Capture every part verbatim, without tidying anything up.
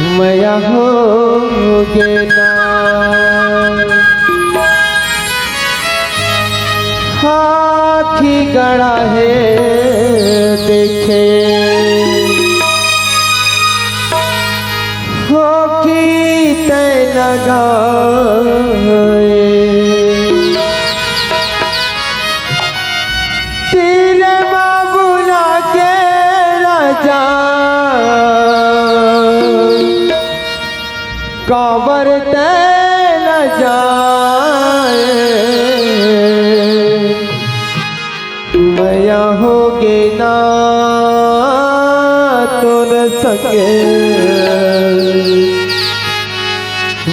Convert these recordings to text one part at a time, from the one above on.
मया होगे ना, आँखी गड़ा हे देखे, होके तै लगाए। तीर मा बुला के राजा, काबर तै न जाए। मया होगे ना तोर संगे,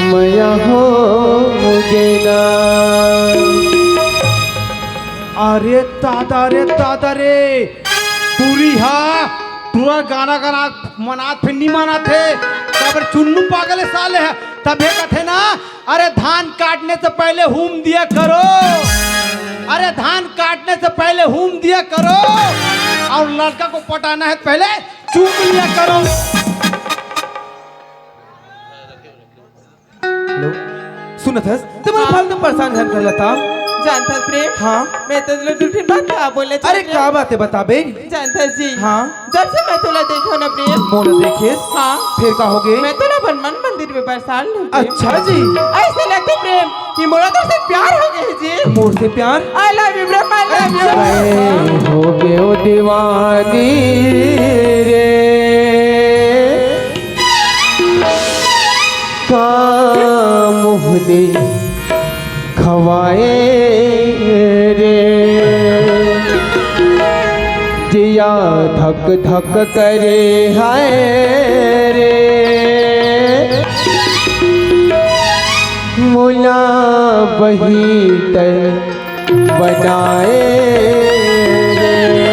मया होगे ना। अरे दादा रे दादा रे, टूरी हा, टूरा गाना गाना मनात फिर नी मानत हे, काबर चुन्नू पागल हे साले हे। तभे कथे ना, अरे धान काटने से पहले हूम दिया करो, अरे धान काटने से पहले हूम दिया करो, और लड़का को पटाना है तो पहले चूम लिया करो। हेलो, सुनत हस? तैं मोला हाँ। फालतू परेशान झन कर लता। जानथस प्रेम? हाँ। मैं तो तोला दू ठिन बात का बोले अरे, का बात हे, बताबे? जानथस जी। हाँ। जब से मैं तोला देखे हों ना प्रेम। मोला देखेस? हाँ। फिर का होगे? मैं तोला अपन मन मंदिर में बरसा लेहूं प्रेम। अच्छा जी। अइसे लगथे प्रेम कि मोला तोर से प्यार होगे हे जी। मोर से प्यार? I love you Prem, I love you। अरे होगे ओ दीवानी रे। का मुँह दे खवाए रे, जिया धक धक करे हाय रे, मुला बही तै बनाए रे।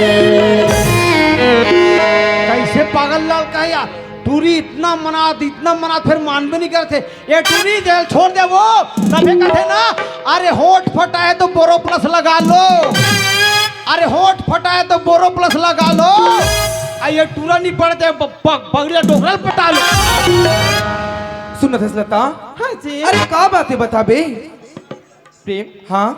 कइसे पागल लड़का हे यार, टूरी इतना मनात, इतना मनात, फिर मानबे नहीं करथे। ये टूरी दे, छोड़ दे वो, तभे कथे ना, अरे होंठ फटा हे तो बोरो प्लस लगा लो, अरे होंठ फटा हे तो बोरो प्लस लगा लो, अउ ये टूरा नहीं पड़थे, ब-, ब-, बगड़िया डोकरा ल पटा लो। सुनत हस लता? हाँ जी। अरे का बात हे बताबे? प्रेम। हाँ।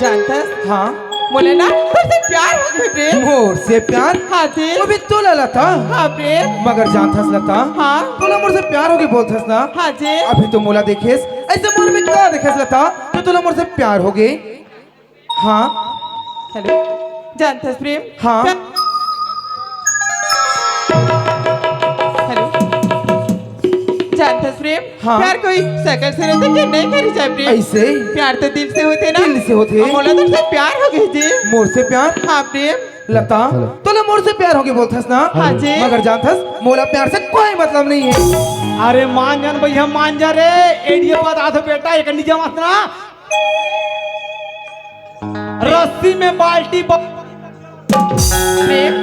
जानथस? हाँ। मोला ना तोर से प्यार होगे प्रेम। मोर से प्यार? हाँ जी। वो भी तोला लता? हाँ प्रेम। मगर जानथस लता? हाँ। तोला मोर से प्यार होगे बोलथस ना? हाँ जी। अभी तो मोला देखेस, अइसे मोर में का देखेस लता? तो तोला मोर से प्यार होगे? हाँ। हेलो, जानथस प्रेम? हाँ। प्या-, हेलो, जानथस प्रेम? हाँ। प्यार कोई शकल से होथे कि नहीं करे जाए प्रेम? अइसे? प्यार तो दिल से होथे ना? दिल से होथे। अउ मोला तोर से प्यार होगे जी। मोर से प्यार? हाँ प्रेम। लता, हेलो। तोला मोर से प्यार होगे बोलथस ना? हाँ जी। मगर जानथस, मोला प्यार से कोई मतलब नहीं हे। अरे मान जा न भैया, मान जा रे। एड़िया बता दो बेटा, एक नीचे मत ना। रस्सी में बाल्टी ब- प्रेम,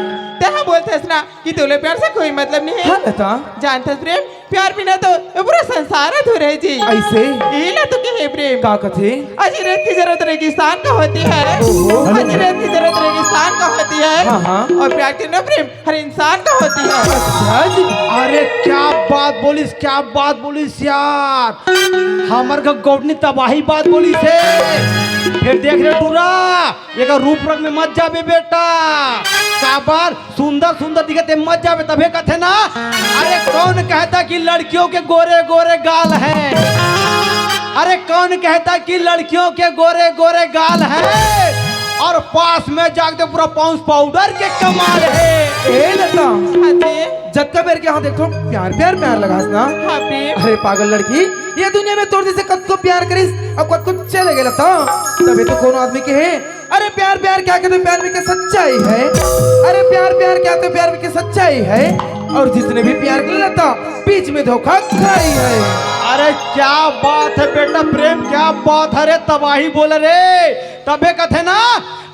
तैं हा बोलथस ना कि तोला प्यार से कोई मतलब नहीं हे। हाँ लता। जानथस प्रेम, प्यार बिना तो ये पूरा संसार अधूरा हे जी। अइसे? यही ला तो कहे प्रेम। का कथे? अजीरत की जरूरत रेगिस्तान का होती है। ओहो। अजीरत की जरूरत रेगिस्तान का होती है। हाँ, हाँ। अउ प्यार के ना प्रेम हर इंसान का होती है। अच्छा जी। अरे क्या बात बोलिस, क्या बात बोलिस यार, हमर घर गौटनी तबाही बात बोलिस हे। फिर देख रे टूरा, एकर रूप रंग में मत जाबे बेटा, काबर सुंदर सुंदर दिखत हे, मत जाबे, तभे कथे ना। अरे कौन कहता कि लड़कियों के गोरे गोरे गाल हैं? अरे कौन कहता कि लड़कियों के गोरे गोरे गाल हैं और पास में जाके तो पूरा पाउंस पाउडर के कमाल हे। ए लता, हाँ जी। जतका बेर के यहाँ देखथों, प्यार प्यार प्यार लगास ना। हाँ प्रेम। अरे पागल लड़की, ये दुनिया में तोर जइसे कतको प्यार करिस, अब कतको चले गे लता। तभे तो कोनो आदमी कहे, अरे प्यार प्यार क्या कहते प्यार में क्या सच्चाई है। अरे प्यार प्यार क्या कहते प्यार में क्या सच्चाई है। और जिसने भी प्यार कर लेता, बीच में धोखा खाई है। अरे क्या बात है बेटा प्रेम, क्या बात है रे, तबाही बोले रे। तभे कथे ना,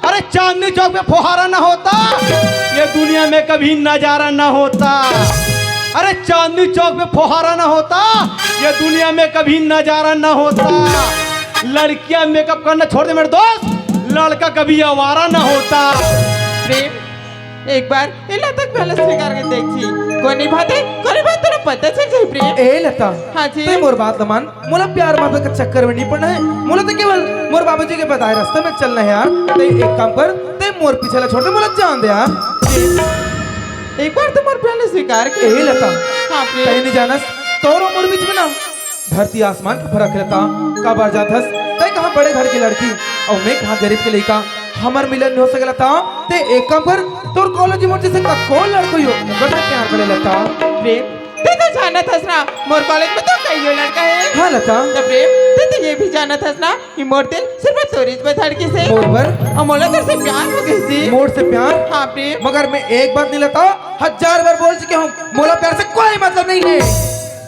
अरे चांदनी चौक पे फुहारा ना होता, ये दुनिया में कभी नजारा ना होता। अरे चांदनी चौक पे फुहारा ना होता, ये दुनिया में कभी नजारा ना होता। लड़कियां मेकअप करना छोड़ दे मेरे दोस्त, लड़का कभी आवारा ना होता। प्रेम, एक बार एला तक भले स्वीकार के देखी, कोनी भाते, कोनी भाते ना पता चल जाही प्रेम। ए लता, हाँ जी। तैं मोर बात ल मान, मोला प्यार मोहब्बत के चक्कर में नहीं पड़ना हे। मोला तो केवल मोर बाबूजी के बताए रास्ता में चलना हे यार। तैं एक काम कर, तैं मोर पीछे ला छोड़ दे, मोला जान दे यार। एक बार तो मोर प्यार ला स्वीकार कर। ए लता, हाँ प्रेम। तैं नहीं जानस, तोर अउ मोर बीच में ना धरती आसमान के फरक हे लता। काबर जानथस, तैं कहाँ बड़े घर के लड़की अउ मैं कहाँ गरीब के लइका, हमर मिलन नहीं हो सके लता। तैं एक काम कर, तोर कॉलेज में जैसे का कोई लड़को हो, ओकर से प्यार कर ले लता। प्रेम, तैं तो जानत हस ना, मोर कॉलेज में तो कइयो लड़का हे। हाँ लता। तो प्रेम, तैं तो ये भी जानत हस ना कि मोर दिल सिर्फ तोरेच बर धड़किस हे। मोर बर? अउ मोला तोर से प्यार हो गइस हे। मोर से प्यार? हाँ प्रेम। मगर मैं एक बात नहीं लता, हजार बार बोल चुके हूँ, मोला प्यार से कोई मतलब नहीं हे।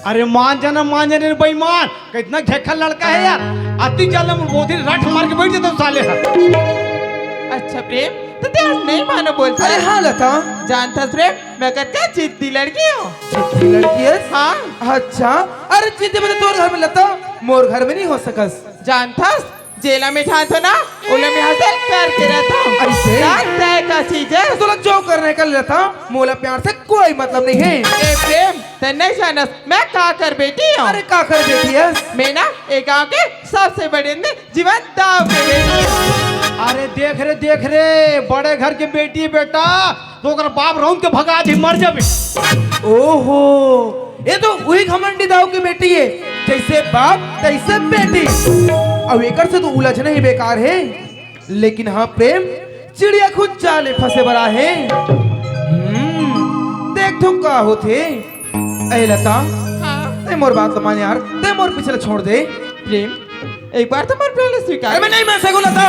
अरे मान जाना, मान जाना रे बेईमान, कितना घेखल लड़का हे यार। अति ज्यादा मोर बोधी रट मार के बैठ जाता साले हा। अच्छा प्रेम, तो तैं आज नहीं मानो बोलथस। अरे हाँ लता। जानथस प्रेम, मैं कतका जिद्दी लड़की हूँ। जिद्दी लड़की हस? हाँ। अच्छा, अरे जिद्दी में तो तोर घर में लता, मोर घर में नहीं हो सकस। जानथस, जेला मैं ठानथों ना, ओला मैं हासिल करके रहिथों। अइसे? तय का चीज हे। तोला जो करना हे कर ले लता, मोला प्यार से कोई मतलब नहीं हे। ए प्रेम, तैं नहीं जानस, मैं काकर बेटी हूँ। अरे काकर बेटी हस? मैं ना ए गांव के सबसे बड़े जीवन दाव पे हे। अरे देख रे, देख रे, बड़े घर के बेटी बेटा, तो ओकर बाप रौंद के भगा दी, मर जाबे। ओहो, ये तो उही घमंडी दाऊ के बेटी हे, जैसे बाप तैसे बेटी। अब एकर से तो उलझना ही बेकार हे। लेकिन हाँ प्रेम, चिड़िया खुद जाल में फंसे बर आहे। हम्म, देख तो का होथे। ए लता, हाँ। तैं मोर बात ल मान यार, तैं मोर पीछे ल छोड़ दे। प्रेम, एक बार तो मोर प्यार ल स्वीकार। अरे मैं नहीं मान सकूं लता।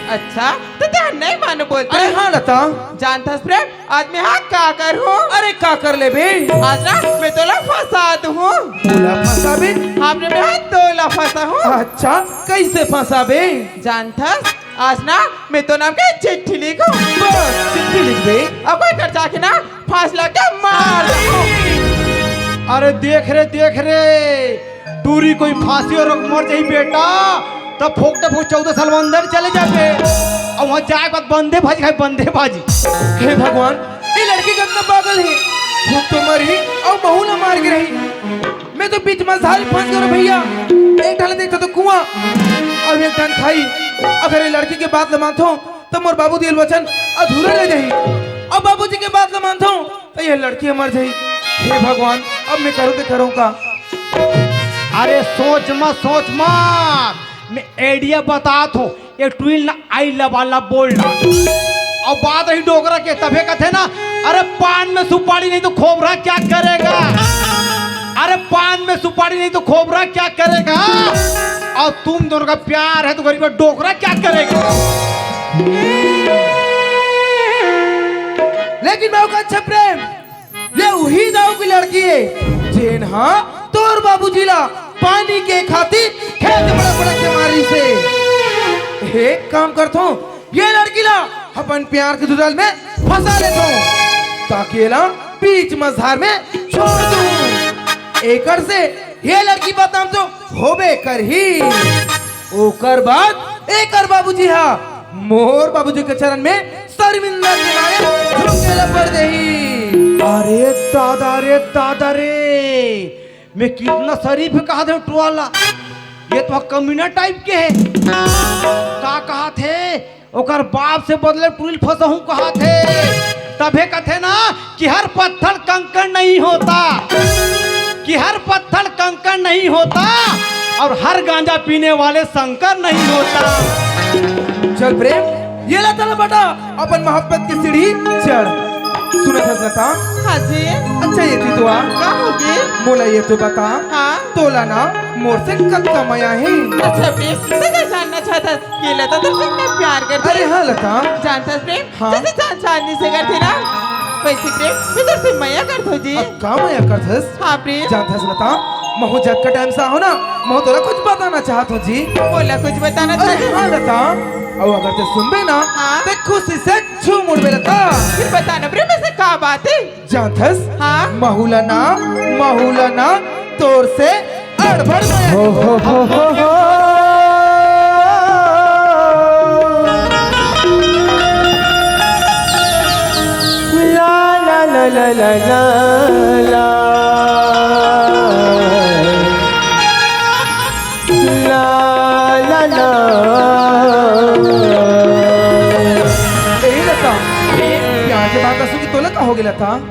अच्छा, तो तैं नहीं मानो बोलथस। अरे हाँ लता। जानथस प्रेम, आज मैं हा का करहूँ? अरे का कर लेबे? आज ना मैं तोला फंसा दूँ। मोला फंसाबे? हाँ प्रेम, मैं हा तोला फंसाहूँ। अच्छा, कैसे फंसाबे? जानथस, आज ना मैं तोर नाम के चिट्ठी लिखहूँ। बस चिट्ठी लिखबे? अब कोई कर जाके ना फांस लगा के मार दूँ। अरे देख रे, देख रे, टूरी कोई फांसी अउ मर जाही बेटा, तब फोकटे फोक चौदह साल अंदर चले जाबे। अउ वहाँ जाए के बाद बंदे भाजी खाए, बंदे भाजी। हे भगवान, ये लड़की कतना पागल हे, खुद तो मरही अउ महू ला मार के रही। मैं तो बीच मझधार फंस गयो रे भैया। एक ठन देखथों तो कुआं, अउ एक ठन खाई। अगर ये लड़की के बात ल मानथों, तो मोर बाबूजी के वचन अधूरा रह जाही। अब बाबूजी के बात ल मानथों, तो ये लड़की मर जाही। हे भगवान, अब मैं करूँ तो करूँ का? अरे सोच मत, सोच मत, मैं idea बताथों। ये टुरी ल ना I love, I love बोलना। अउ बात रही डोकरा के, तभे कथे ना, अरे पान में सुपारी नहीं तो खोबरा क्या करेगा? अरे पान में सुपारी नहीं तो खोबरा क्या करेगा? अउ तुम दोनों का प्यार है तो गरीब का डोकरा क्या करेगा? लेकिन मैं कहूँ कच्छप प्रेम, ये उही दाऊ की लड़की हे, जेन हा तोर बाबूजी ला पानी के खातिर खेत में पटक पटक के मारिस हे। एक काम करथों, ये लड़की ला अपन प्यार के दुधाल में फंसा लेथों, ताकि एला बीच मझधार में छोड़ दूँ। एकर से ये लड़की बदनाम तो होबे करही। ओकर बाद एकर बाबूजी हा मोर बाबूजी के चरण में शर्मिंदा के मारे झुके ला पड़ जाही। अरे दादा रे, दादा रे, मैं कितना शरीफ कहा थे टुरा ला, ये तो कमीना type के हे। का कहा थे, ओकर बाप से बदले टुरी ल फंसहूं कहा थे। तभे कथे ना कि हर पत्थर कंकड़ नहीं होता, कि हर पत्थर कंकड़ नहीं होता, और हर गांजा पीने वाले शंकर नहीं होता। चल प्रेम, ये ला तला बटा, अपन मोहब्बत की सीढ़ी चढ़। सुनत हस लता? हाँ जी। अच्छा ये थी दुआ। का होगे? मोला ये तो बता, हाँ। तोला ना मोर से कतका मया हे? अच्छा प्रेम, तैं का जानना चाहत हस कि लता तोर से कितना प्यार करथे? अरे हाँ लता। जानत हस प्रेम, हाँ। जैसे चांद चांदनी से करथे ना, वैसे प्रेम मैं तोर से मया करथों जी। अब का मया करथस? हाँ प्रेम। जानत हस लता, महू जतका time से आहूं ना, महू तोला कुछ बताना चाहत हूँ जी। बोला, कुछ बताना अरे चाहत हस? हाँ लता, अउ अगर तैं सुनबे ना, हाँ। तैं खुशी से झूम उड़बे लता। फिर बता ना प्रेम, ऐसे का बात हे? जानत हस? हाँ। महू ला ना, महू ला ना, तोर से अड़बड़ मया हो, हो, हो, हो, हो। ला, ला, ला, ला।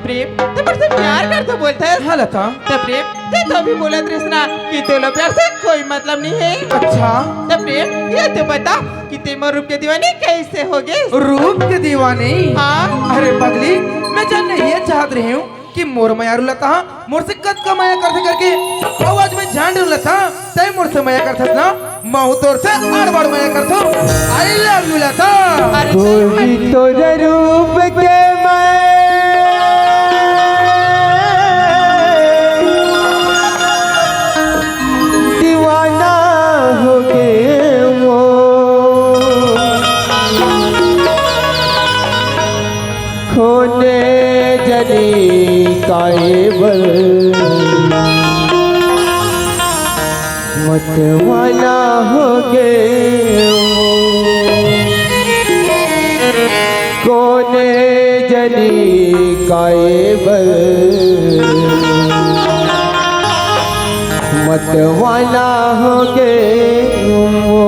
प्रेम, तैं मोर से प्यार करथस बोलथस? हाँ लता। त प्रेम, तैं तो अभी बोलत रहिस ना कि तोला प्यार से कोई मतलब नहीं है। अच्छा। त प्रेम, ये तो बता कि तैं मोर रूप के दीवानी कैसे हो गे? रूप के दीवानी? हाँ। अरे पगली, मैं जानना ये चाहत रहे हूँ कि मोर मयारू लता मोर से कतका मया करथे करके, अउ आज मैं जान डरेंव लता, तैं मोर से मया करथस ना, महूँ तोर से आड़ बाड़ मया करथों। I love you लता। अरे कोई तोरे रूप के मैं दीवाना हो गे वो। कोन जनी काय बर मतवाला हो गे वो। कोन जनी काय बर मतवाला हो गे वो।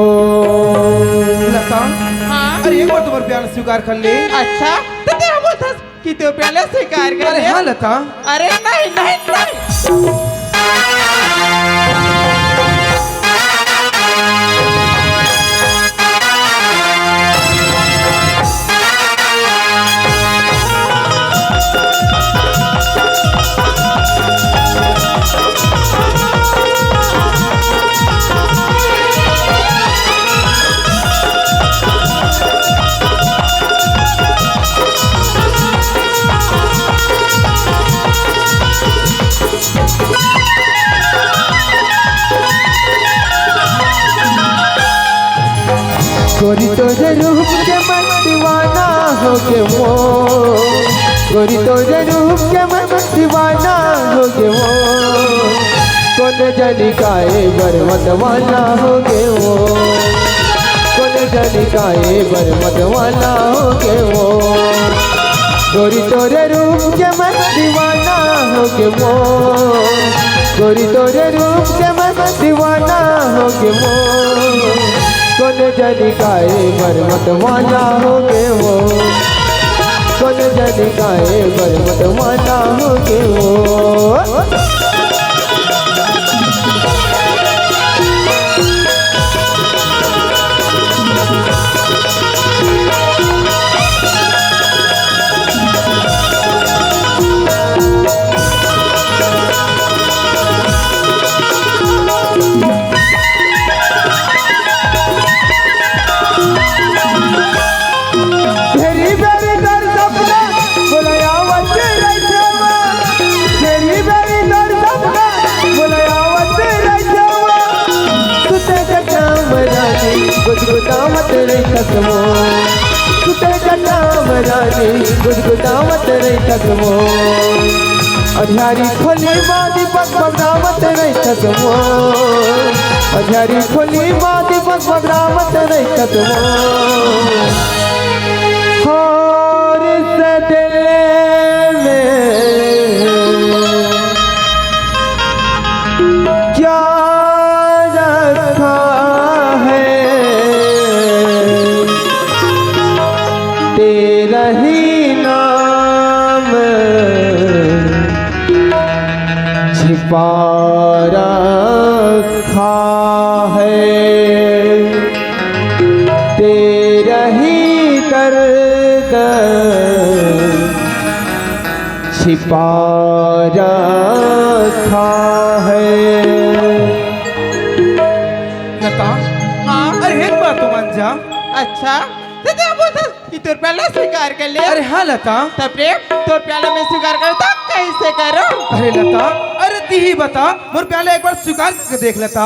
लता, हाँ? अरे एक बार तो मोर प्यार स्वीकार कर ले। अच्छा, त तैं बोलथस कि तोर प्यार ला स्वीकार कर ले। अरे हाँ लता। अरे नहीं, नहीं, नहीं। गोरी तोरे रूप के मैं दीवाना हो गे वो। गोरी तोरे रूप के मैं दीवाना हो गे वो। कोन जनी काय बर मतवाला हो गे वो। कोन जनी काय बर मतवाला हो गे वो। गोरी तोरे रूप के मैं दीवाना हो गे वो। गोरी तोरे रूप के मैं दीवाना हो गे वो। कोन जनी काय बर मतवाला हो गे वो। कोन जनी काय बर मतवाला हो गे वो। भेरी भेरी तोर सपना मोला आवत रहिथे वो। भेरी भेरी तोर सपना मोला आवत रहिथे वो। सुते जटाम रानी गुदगुदावत रहिथस वो। सुते जटाम रानी गुदगुदावत रहिथस वो। अंधियारी खोली मा दीपक बगरावत रहिथस वो। अंधियारी खोली मा दीपक बगरावत रहिथस वो। और से दिल में क्या रखा है तेरा ही नाम छिपा रखा है, तेरा ही दर्द छिपा रखा है। लता, हाँ? अरे एक बात तो मान जा। अच्छा, त तैं बोलथस कि तोर प्यार ला स्वीकार कर ले। अरे हाँ लता। त प्रेम, तोर प्यार ला मैं स्वीकार करूँ त कैसे करूँ? अरे लता, अरे तिही बता, मोर प्यार ला एक बार स्वीकार करके देख लता।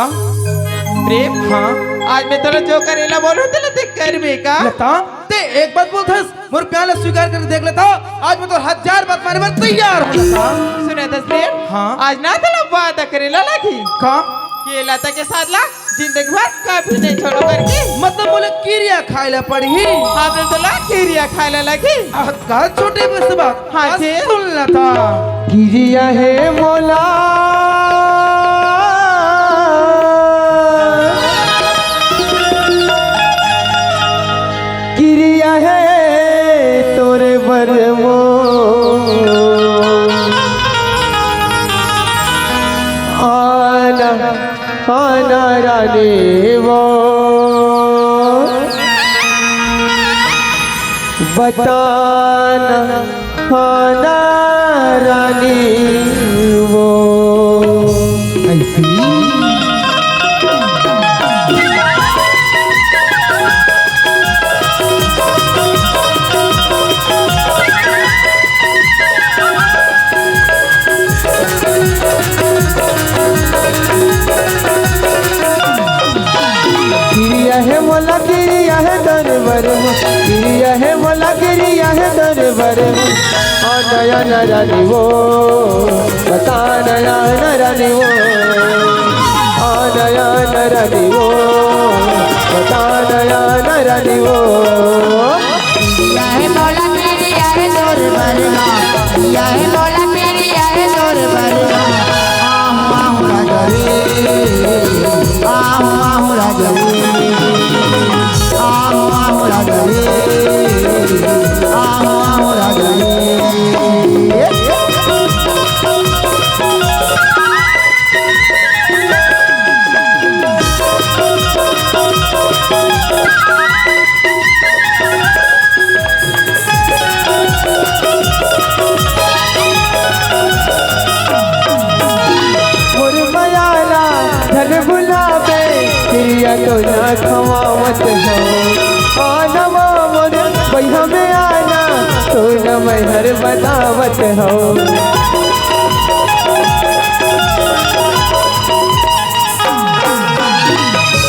प्रेम, हाँ? आज मैं तोला जो करे ला बोलूँ तेला तैं करबे का? लता, तैं एक बात बोलथस, मोर प्यार ला स्वीकार करके देख लता, आज मैं तोर हजार बात माने बर तैयार हूँ लता। सुनथस प्रेम, हाँ? आज ना तोला वादा करे ला लगही। का? ये लता के साथ ला जिंदगी भर कभी नहीं छोड़ो करके। मतलब मोला किरिया खाए ला पड़ही? हाँ, तो तोला किरिया खाए ला लगही। आ, का छोटे बस बात? हाँ आ, जी। सुन लता। किरिया हे मोला, किरिया हे तोरे बर मोर। आना रानी वो, बताना आना रानी वो। ऐसी किरिया हे मोला, किरिया हे दरबार म, किरिया हे मोला, किरिया हे दरबार म। आना आना रानी वो, बताना आना रानी वो। आना आना रानी वो, बताना आना रानी वो। किरिया हे मोला, किरिया हे दरबार म, किरिया हे मोला, किरिया हे दरबार म। आहूँ, आहूँ राजा रे, आहूँ, आहूँ राजा रे, आहूँ, आहूँ राजा रे, आहूँ, आहूँ राजा रे। मोर मयाला धन भुलाबे, किरिया तो ना खवावत हव। आना वो मोर बइहा में आना, तो ना मैं हर बतावत हव।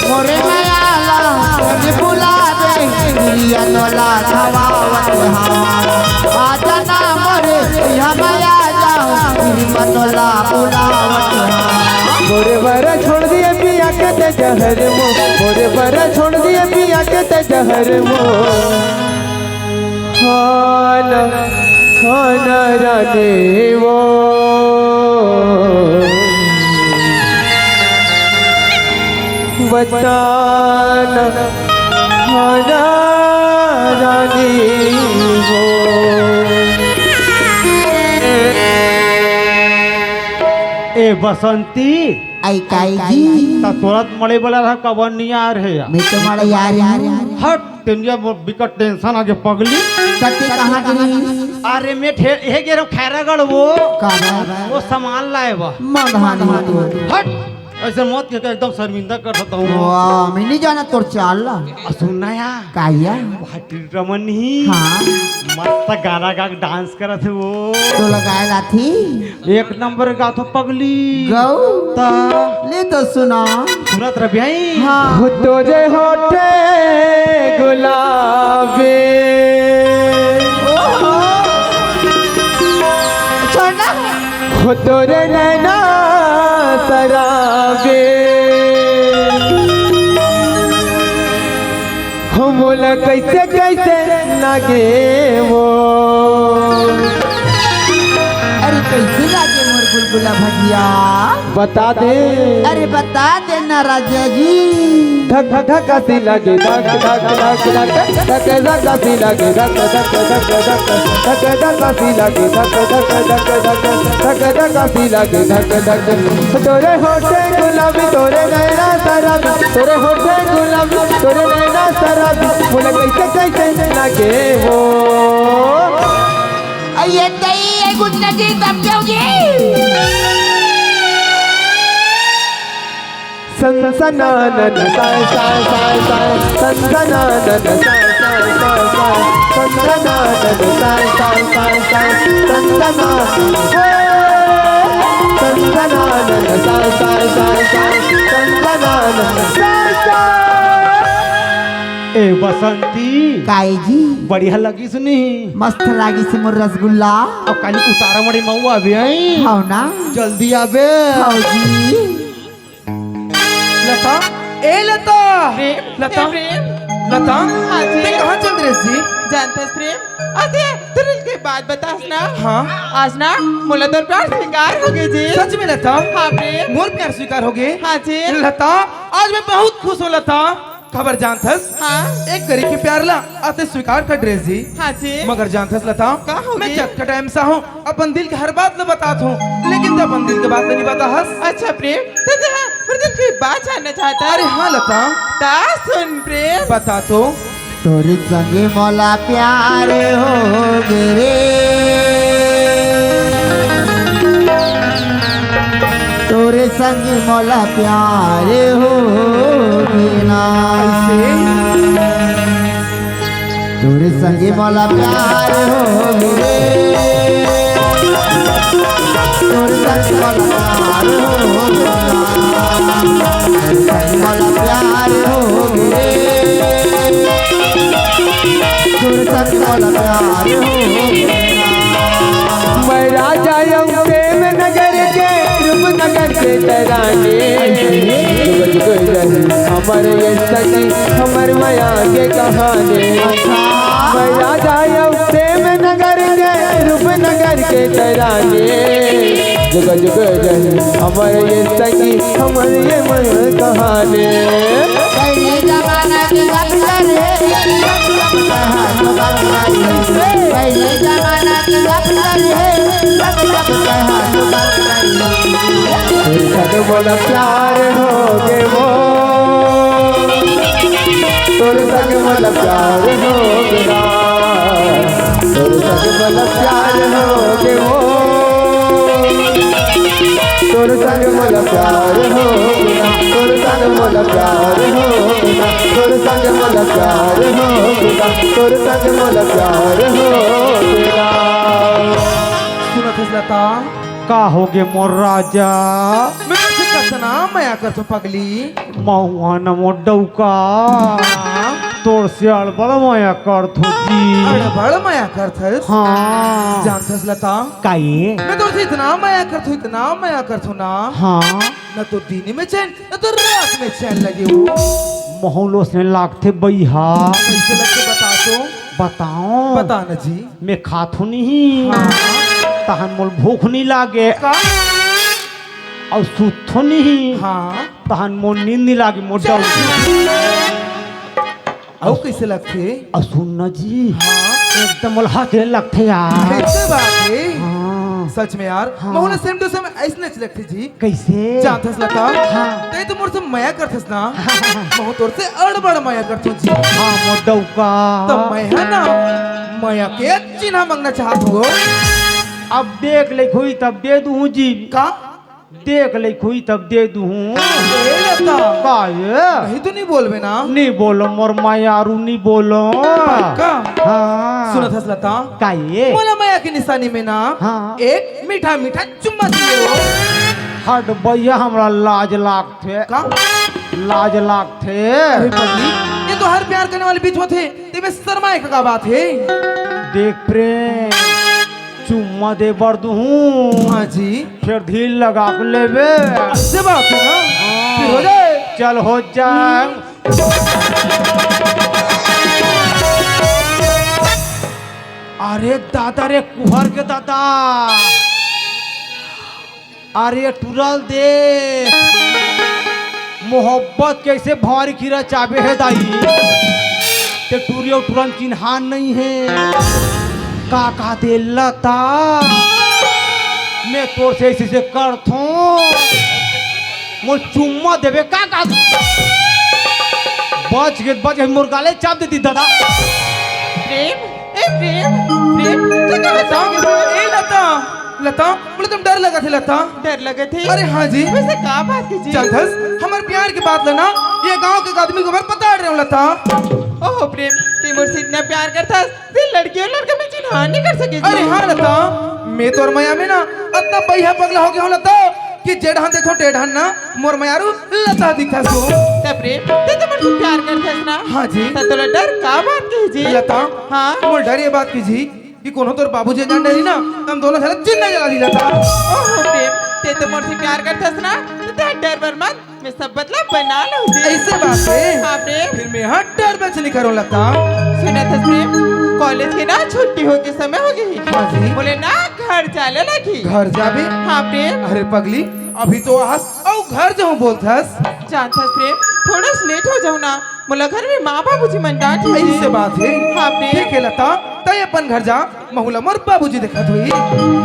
मोरे मयाला धन भुलाबे, किरिया तोला खवावत हव। आजा ना मोरे, यहाँ मया जाओ, किरिया तोला बुलावत हव। मोरे बर छोड़ दिए पिया के ते जहर मो, मोरे बर छोड़ दिए पिया के ते जहर मो। खाना, खाना रानी वो, बताना खाना रानी वो। ए बसंती, आई काई जी। त तोरत मड़े वाला रहा, कबर नहीं आ रहे यार। मैं तो मड़े आ रही हूँ। हट, तेनिया वो बिकट टेंशन आगे पगली। कते कहाँ गिरी? अरे मैं ठे-, हे गे रहो खैरागढ़ वो। का बा? वो सामान लाए बा। मन हानि हो तो। हट, ऐसे मत कह के एकदम शर्मिंदा कर सकता हूँ। वाह, मैं नहीं जाना तोर चाल ला। आ, सुन ना यार। काया? वाह, रमन ही। हाँ। मस्त गाना गा के डांस करत हे वो। तो लगाए लाथी। एक नंबर गाथो पगली। गौ। ता। ले तो सुना। सुनत रह भाई। हाँ। हो तोरे होठे गुलाबी। ओहो। छोड़ ना। हो तोरे नैना शराबी। हो मोला कैसे कैसे लागे वो। अरे कैसे लागे मोर बुलबुला भजिया? बता दे। अरे बता दे ना राजा जी। धक धक धक सी लागे धक धक धक धक, धक धक सी लागे धक धक धक धक, धक धक सी लागे धक धक धक धक, धक धक सी लागे धक धक। तोरे होठे गुलाबी, तोरे नैना शराबी, तोरे होठे गुलाबी, तोरे नैना शराबी, मोला कैसे कैसे लागे वो। अये दई, ये गुंडा जी, दब जाओगी। सनसनानन साय साय साय साय, सनसनानन साय साय साय साय, सनसनानन साय साय साय साय, सनसनानन, हे, सनसनानन साय साय साय साय, सनसनानन साय साय। ए बसंती, काई जी? बढ़िया लगिस नहीं? मस्त लागिस मोर रसगुल्ला। अब काली उतारा मड़े मऊ आबे आई। हव ना? जल्दी आबे। हव जी। लता, ए लता। प्रेम, लता। ए प्रेम। लता, हाँ जी। ते कहाँ चल रहे सी? जानत हस प्रेम, अते तुरंत के बात बतास ना। हाँ। आज ना मोला तोर प्यार स्वीकार हो गे जी। सच में लता? हाँ प्रेम। मोर प्यार स्वीकार हो गे? हाँ जी। लता, आज मैं बहुत खुश हूँ लता। खबर जानत हस? हाँ। एक गरीब के प्यार ला अते स्वीकार कर रहे सी। हाँ जी। मगर जानत हस लता? का हो मैं गे? जतका टाइम से हूँ अपन दिल के हर बात ला बतात हूँ। लेकिन ते अपन दिल के बात नहीं बता हस। अच्छा प्रेम, ते ते मोर दिल की बात जानना चाहता। अरे हाँ लता। ता सुन प्रेम। बता तो। तोरे संगे मोला प्यार हो गे रे, तोरे संगे मोला प्यार हो गे ना। तोरे संगे मोला प्यार हो गे रे। तोरे संगे मोला प्यार हो गे रे। तोरे संगे मोला प्यार हो गे रे। तोरे संगे मोला प्यार हो गे रे। मैं राजा अउ प्रेम नगर के, रूपनगर के तराने। जुग जुग रही हमर ये सखी, हमर मया के कहानी। मैं राजा अउ प्रेम नगर के, रूपनगर के तराने। जुग जुग रही हमर ये सखी, हमर ये मया कहानी। पहले जमाना के अफसर है, पहले जमाना के अफसर है। तोर संग मोला प्यार हो गे वो, तोर संग मोला प्यार हो गे ना, तोर संग मोला प्यार हो गे वो, तोर संग मोला प्यार हो गे ना, तोर संग मोला प्यार हो गे ना, तोर संग मोला प्यार हो गे ना, तोर संग मोला प्यार हो गे ना। सुनत हस लता? का हो गे मोर राजा? मैं तुझसे कतना मया करथों पगली। महुआ न मोर डउका। हाँ। तोर से अड़बड़ मया करथों जी। अड़बड़ मया करथस? हाँ। जानथस लता? का ये? मैं तोर से इतना मया करथों, इतना मया करथों ना। हाँ। न तो दिन में चैन, न तो रात में चैन लगे हो। महूं ल ओसने लागथे बइहा। कैसे लगथे बता तो? बताओ। बता न जी। मैं खाथों नहीं। हाँ। तहन मोला भूख नहीं लागे। का? अउ सूतथों नहीं। हाँ। तहन मोला नींद नहीं लागे, मोर डउका। अउ कैसे लगथे? अउ सुन न जी। हाँ। एकदम मोला हंसे लगथे यार। कैसे बात है? हाँ। सच में यार, हाँ। महूं ल same to same अइसने लगथे जी। कैसे? जानथस लता? हाँ। तैं तो मोर से मया करथस ना। महूं तोर से अड़बड़ मया करथों जी। हाँ, मोर डउका। त मैं ह ना, मया के चिन्हा मांगना चाहत हों। अब देख ले होही तब दे दूं जी। का? देख ले होही तब दे दूं। ए लता। का ये? नहीं तो नहीं बोलबे ना। नहीं बोलों मोर मयारू, नहीं बोलों। पक्का? हाँ। सुनत हस लता? का ये? मोला मया के निशानी में ना, हाँ। एक मीठा मीठा चुम्मा दियो। हट बइहा, हमला लाज लागथे। का? लाज लागथे। अरे पगली, ये तो हर प्यार करने वाले बीच होथे, तेमे शर्माए के का बात हे? देख प्रेम, चुम्मा दे बर दूहूं। हाँ जी। फेर धीर लगा के लेबे। अइसे बात हे ना? हाँ। फेर हो जाए। चल हो जाए। अरे दादा रे, कुहर के दादा। अरे टूरा ल दे, मोहब्बत के अइसे भंवरी खीरा चाबे हे दाई, ते टूरी अउ टूरा म चिन्हान नइ हे। का का दे लता, मैं तोर से अइसे अइसे करथों, मोला चुम्मा देबे का का? बच गे, बच गे, मोर गाले चाब देती दादा। प्रेम, ए प्रेम, प्रेम, तैं कहाँ लता, चल गे? ए लता, लता, मोला तुम डर लगथे लता। डर लगथे? अरे हाँ जी। वइसे का बात के जी? जानथस, हमर प्यार के बात ल ना, ये गांव के आदमी के ऊपर पताड़ रहे हों लता। ओहो प्रेम, तैं मोर से इतना प्यार करथस, तैं लड़की अउ लड़का में चिन्हान नइ कर सके जी। अरे हाँ लता, मैं तोर मया में ना अतना बइहा पगला हो गे हों लता, कि जे डहन देखों ते डहन ना मोर मयारू लता दिखथस। त प्रेम, तैं तो मोर से प्यार करथस ना? हाँ जी। त तोला डर का बात के जी? लता, हाँ? मोला डर ये बात के जी कि कोनो तोर बाबूजी जान डरही ना, त हम दोनों झन ला जिंदा जला दिही लता। ओहो प्रेम, तैं तो मोर से प्यार करथस ना, त तैं डर बर मत, मैं सब बदला बना लूं जी। अइसे बात हे? हाँ प्रेम। फेर मैं हा डरबे च नइ करों लता। सुनत हस प्रेम, कॉलेज के ना छुट्टी होय के समय हो गे हे। हाँ जी। मोला ना घर जाए ल लगही। घर जाबे? हाँ प्रेम। अरे पगली, अभी तो आहस अउ घर जाहूं बोलथस। जानथस प्रेम, थोड़ा सा लेट हो जाहूं ना, मोला घर में माँ बाबूजी मन डांटही। अइसे बात हे? हाँ प्रेम। ठीक हे लता, तैं अपन घर जा, महूं ला मोर बाबूजी देखत होही।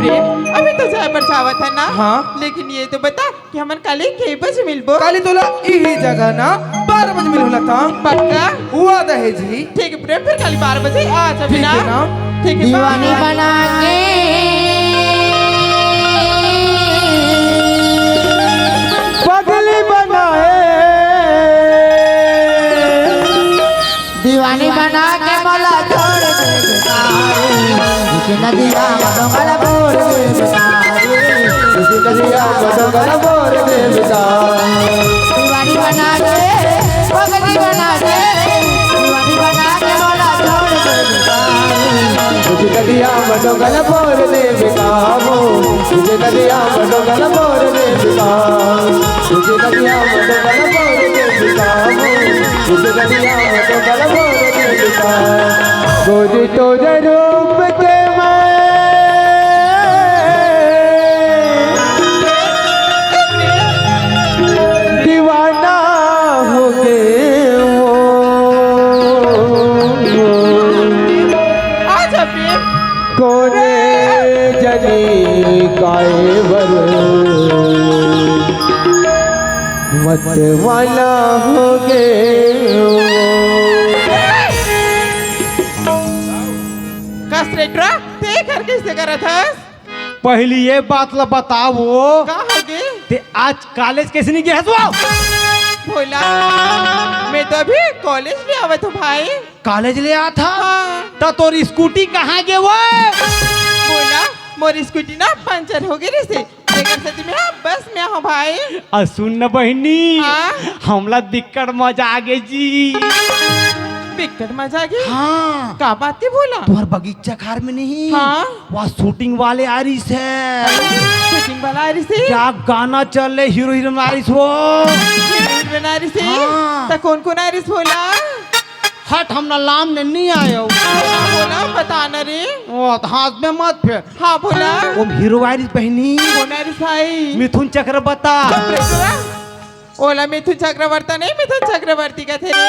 प्रेम, अभी तो जाए बर जावत हन ना। हाँ। लेकिन ये तो बता कि हमन काली के बजे मिलबो? काली तोला इही जगह ना बारह बजे मिलहूं ला ता। पक्का? वादा हे जी। ठीक हे प्रेम, फिर काली बारह बजे आ जाबे ना। ठीक हे ना? ठीक हे, दीवानी बाय। बना के पगली बनाए। दीवानी बना के मोला छोड़ दे बेटा रे, उस नदिया में डोंगल बोर दे बेटा रे, उस नदिया में डोंगल बोर दे बेटा। दीवानी बना के पगली बना के, दीवानी बना के मोला छोड़ दे बेटा रे। उस नदिया में डोंगल बोर दे बेटा हो, उस नदिया में डोंगल बोर दे बेटा, उस नदिया में डोंगल बोर दे बेटा हो। गोरी तोरे रूप के मैं दीवाना हो गए वो। कोने जनी काय बर मत वाला हो गए। कस रे ट्रक, ते घर कइसे करत हस? पहिली ये बात ला बताओ, का हो गे? ते आज कॉलेज कइसे नइ गे हस वो? भोला, मैं तो अभी कॉलेज ले आवत हूँ भाई। कॉलेज ले आत हस? हाँ। त तोर स्कूटी कहाँ गे वो? भोला, मोर स्कूटी ना पंचर हो गे रहिसे, तेकर सेती मैं बस में आहूँ भाई। अउ सुन न बहिनी, हाँ? हमला बिक्कट मजा आ गे जी। बिक्कट मजा आ गे? हाँ। का बात हे भोला? तुँहर बगीचा खार में नहीं, हाँ। वहाँ शूटिंग वाले आ रहिसे। शूटिंग वाला आ रहिसे? क्या गाना चले, हीरो हीरोइन आ रहिसे वो। हीरो हीरोइन आ रहिसे? हाँ। त कोन कोन आ रहिसे भोला? हट, हमला लाम ने नइ आयो। भोला, बता न रे। ओ, त हाँस में मत फेर। हाँ, भोला। ओ, हीरो आ रहिस बहिनी। कोन आ रहिस भाई? मिथुन चक्रवर्ती। चुप रे तोरा। ओला मिथुन चक्रवर्ती नहीं, मिथुन चक्रवर्ती कथे रे।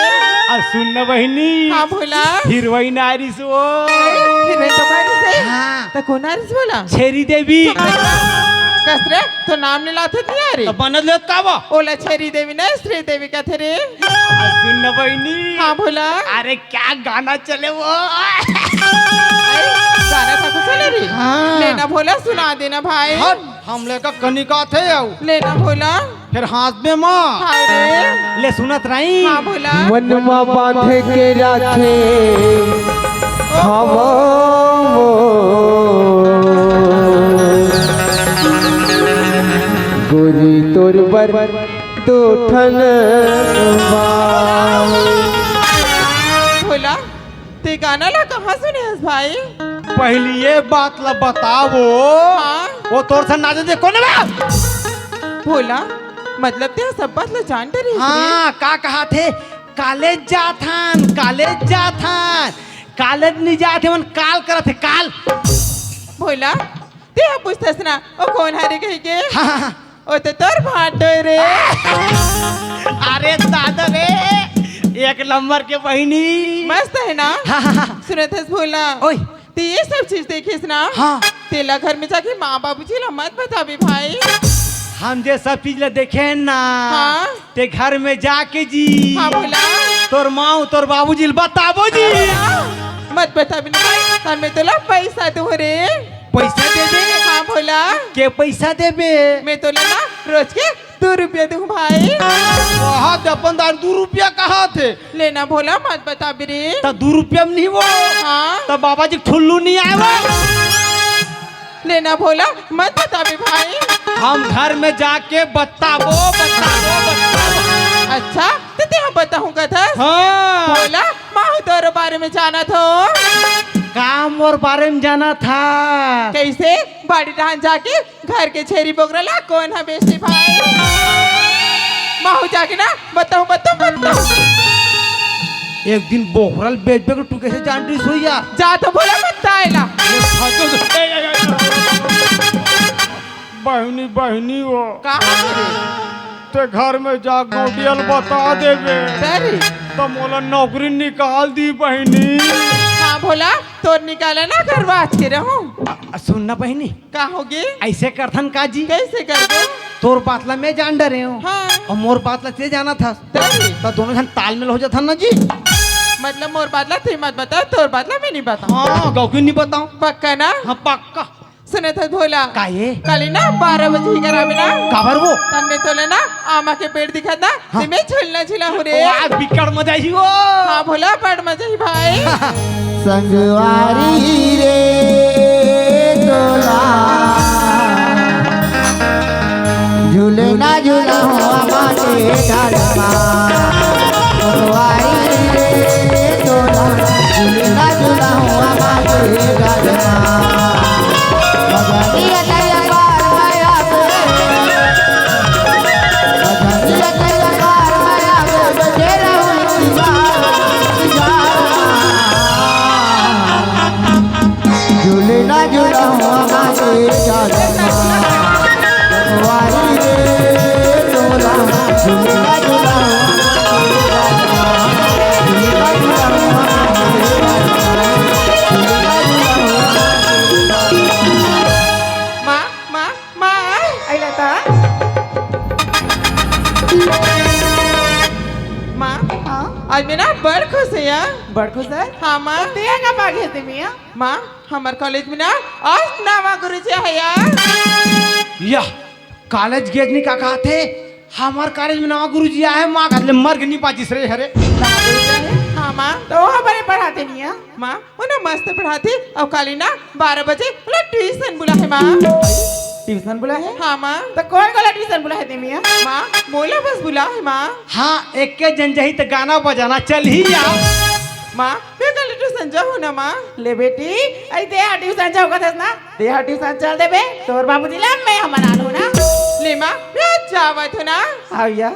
अउ सुन न बहिनी। हाँ, भोला। हीरोइन आ रहिस वो। हीरोइन तो आ रहिस हे। हाँ। त कोन आ रहिस भोला? छेरी देवी। चुप रे तोरा। कस रे, तो नाम नइ लाथे नहीं आ रे। त बनत ले का बा? ओला छेरी देवी नहीं, श्री देवी कथे रे। अउ सुन न बहिनी। हाँ, भोला। अरे, क्या गाना चले वो। अरे, गाना था कुछ चले रे। हाँ। ले ना भोला, सुना देना भाई। हट, हमला का कनिका थे आऊ। ले ना भोला। फेर हाँस में मा। हाय रे। ले सुनत रही। हाँ, भोला। मन मा बांधे के राखे हवा वो। गोरी तोर बर दो ठन बाल। भोला, ते गाना ला कहाँ सुने हस भाई? पहिली ये बात ला बताओ। हाँ? वो तोर से नाचे दे कोन बा? भोला, मतलब ते सब बात ला जान डरे हस रे? हाँ, का कहाथे? कॉलेज जाथन, कॉलेज जाथन। कॉलेज नइ जाथे, मन काल करत हे, काल। भोला, ते ह पूछथस ना, ओ कोन हरे कहिके? हाँ, हाँ, हाँ। ओ तो तोर भांटो रे। अरे दादा रे, एक नंबर के बहिनी। मस्त हे ना? हाँ, हाँ, हाँ। सुनत हस भोला? ओए। ते ये सब चीज देखेस ना? हाँ। तेला घर में जाके माँ बाबूजी ला मत बताबे भाई। हम जे सब चीज ला देखेन ना, हाँ। ते घर में जाके जी। हाँ भोला। तोर माँ, तोर बाबूजी ला बताबो जी। हाँ भोला। मत बताबे ना भाई, त मैं तोला पैसा दूँ रे। पैसा देबे? हाँ भोला। के पैसा देबे? मैं तोला ना रोज के दू रुपया दूँ भाई। वहाँ दे अपन दार दू रुपया कहाथे? ले ना भोला, मत बताबे रे। त दू रुपया में नहीं वो। हाँ। त बाबा जी ठुल्लू नहीं आए वो। ले ना भोला, मत बताबे भाई। हम घर में जाके बताबो, बताबो, बताबो। अच्छा, त ते हम बताहूँ कथस? हाँ। भोला, महूँ तोरो बारे में जानत हों। का मोर बारे में जानत हस? कइसे? बाड़ी डहान जाके घर के छेरी बोकरा ला कोन ह बेचथे भाई? महूँ जाके ना बताहूँ, बताहूँ, बताहूँ। एक दिन बोकरा ल बेचबे के तू कइसे जान डरिस होही यार? जा तो भोला, मत ताय ला। बहिनी, बहिनी वो। का हो रे? ते घर में जा गोटिया ल बता देबे। का रे? त मोला नौकरी निकाल दिही बहिनी। हाँ भोला, तोर निकाला ना करवा आज के रहूं। अ, सुन ना बहिनी। का होगे? ऐसे करथन का जी? कैसे करबो? तोर बात ला मैं जान डरे हूँ। हाँ। अउ मोर बात ला ते जानत हस। तब? त दोनों झन तालमेल हो जाथन ना जी। मतलब मोर बात ला ते मत बताव, तोर बात ला मैं नहीं बताव। हाँ, गौ क्यों नहीं बताव? पक्का ना? हाँ, पक्का। सुनत हस भोला। का ये? काली ना बारह बजे ही करा में ना। काबर वो? तन्ने तोले ना आमा के पेड़ दिखत ना, हाँ। ते में झूलना झूला हो रे। वाह, बिकट मजा ही वो। हाँ भोला, बड़ मजा ही भाई। संगवारी रे तोला, झूलना झूला हो आमा के डाल मा। संगवारी रे तोला, झूलना झूला हो आमा के डाल मा। माँ, माँ, माँ। अइला त। माँ, हाँ? आज मैं ना बड़ खुश हँव यार। बड़ खुश हस? हाँ, माँ। त तें का पागे हस ते मियाँ? माँ, हमर कॉलेज में ना आज नवा गुरुजी आय हे यार। या, कॉलेज गेज नहीं का कहत हे? हमर कॉलेज में नवा गुरुजी आय हे, माँ कहत ले मर के नहीं बाचिस रे हरे। नवा गुरुजी आय हे? हाँ, माँ। त ओ हमर पढ़ाथे नहीं हे? माँ, ओ ना मस्त पढ़ाथे, अउ काली ना बारह बजे ओला ट्यूशन बुलाहे माँ। ट्यूशन बुलाहे? हाँ माँ। त कोन कोला ट्यूशन बुलाहे ते मियाँ? माँ, मोला बस बुलाहे माँ। हाँ, एके झन जाही त गाना बजाना चलही या। माँ, मैं काली ट्यूशन जाहूँ ना माँ। ले बेटी, अई ते हा ट्यूशन जाहूँ कथस ना, ते हा ट्यूशन चल देबे, तोर बाबूजी ला मैं हा मना लूँ ना। ले माँ, मैं आज जावत हूँ ना। आव या।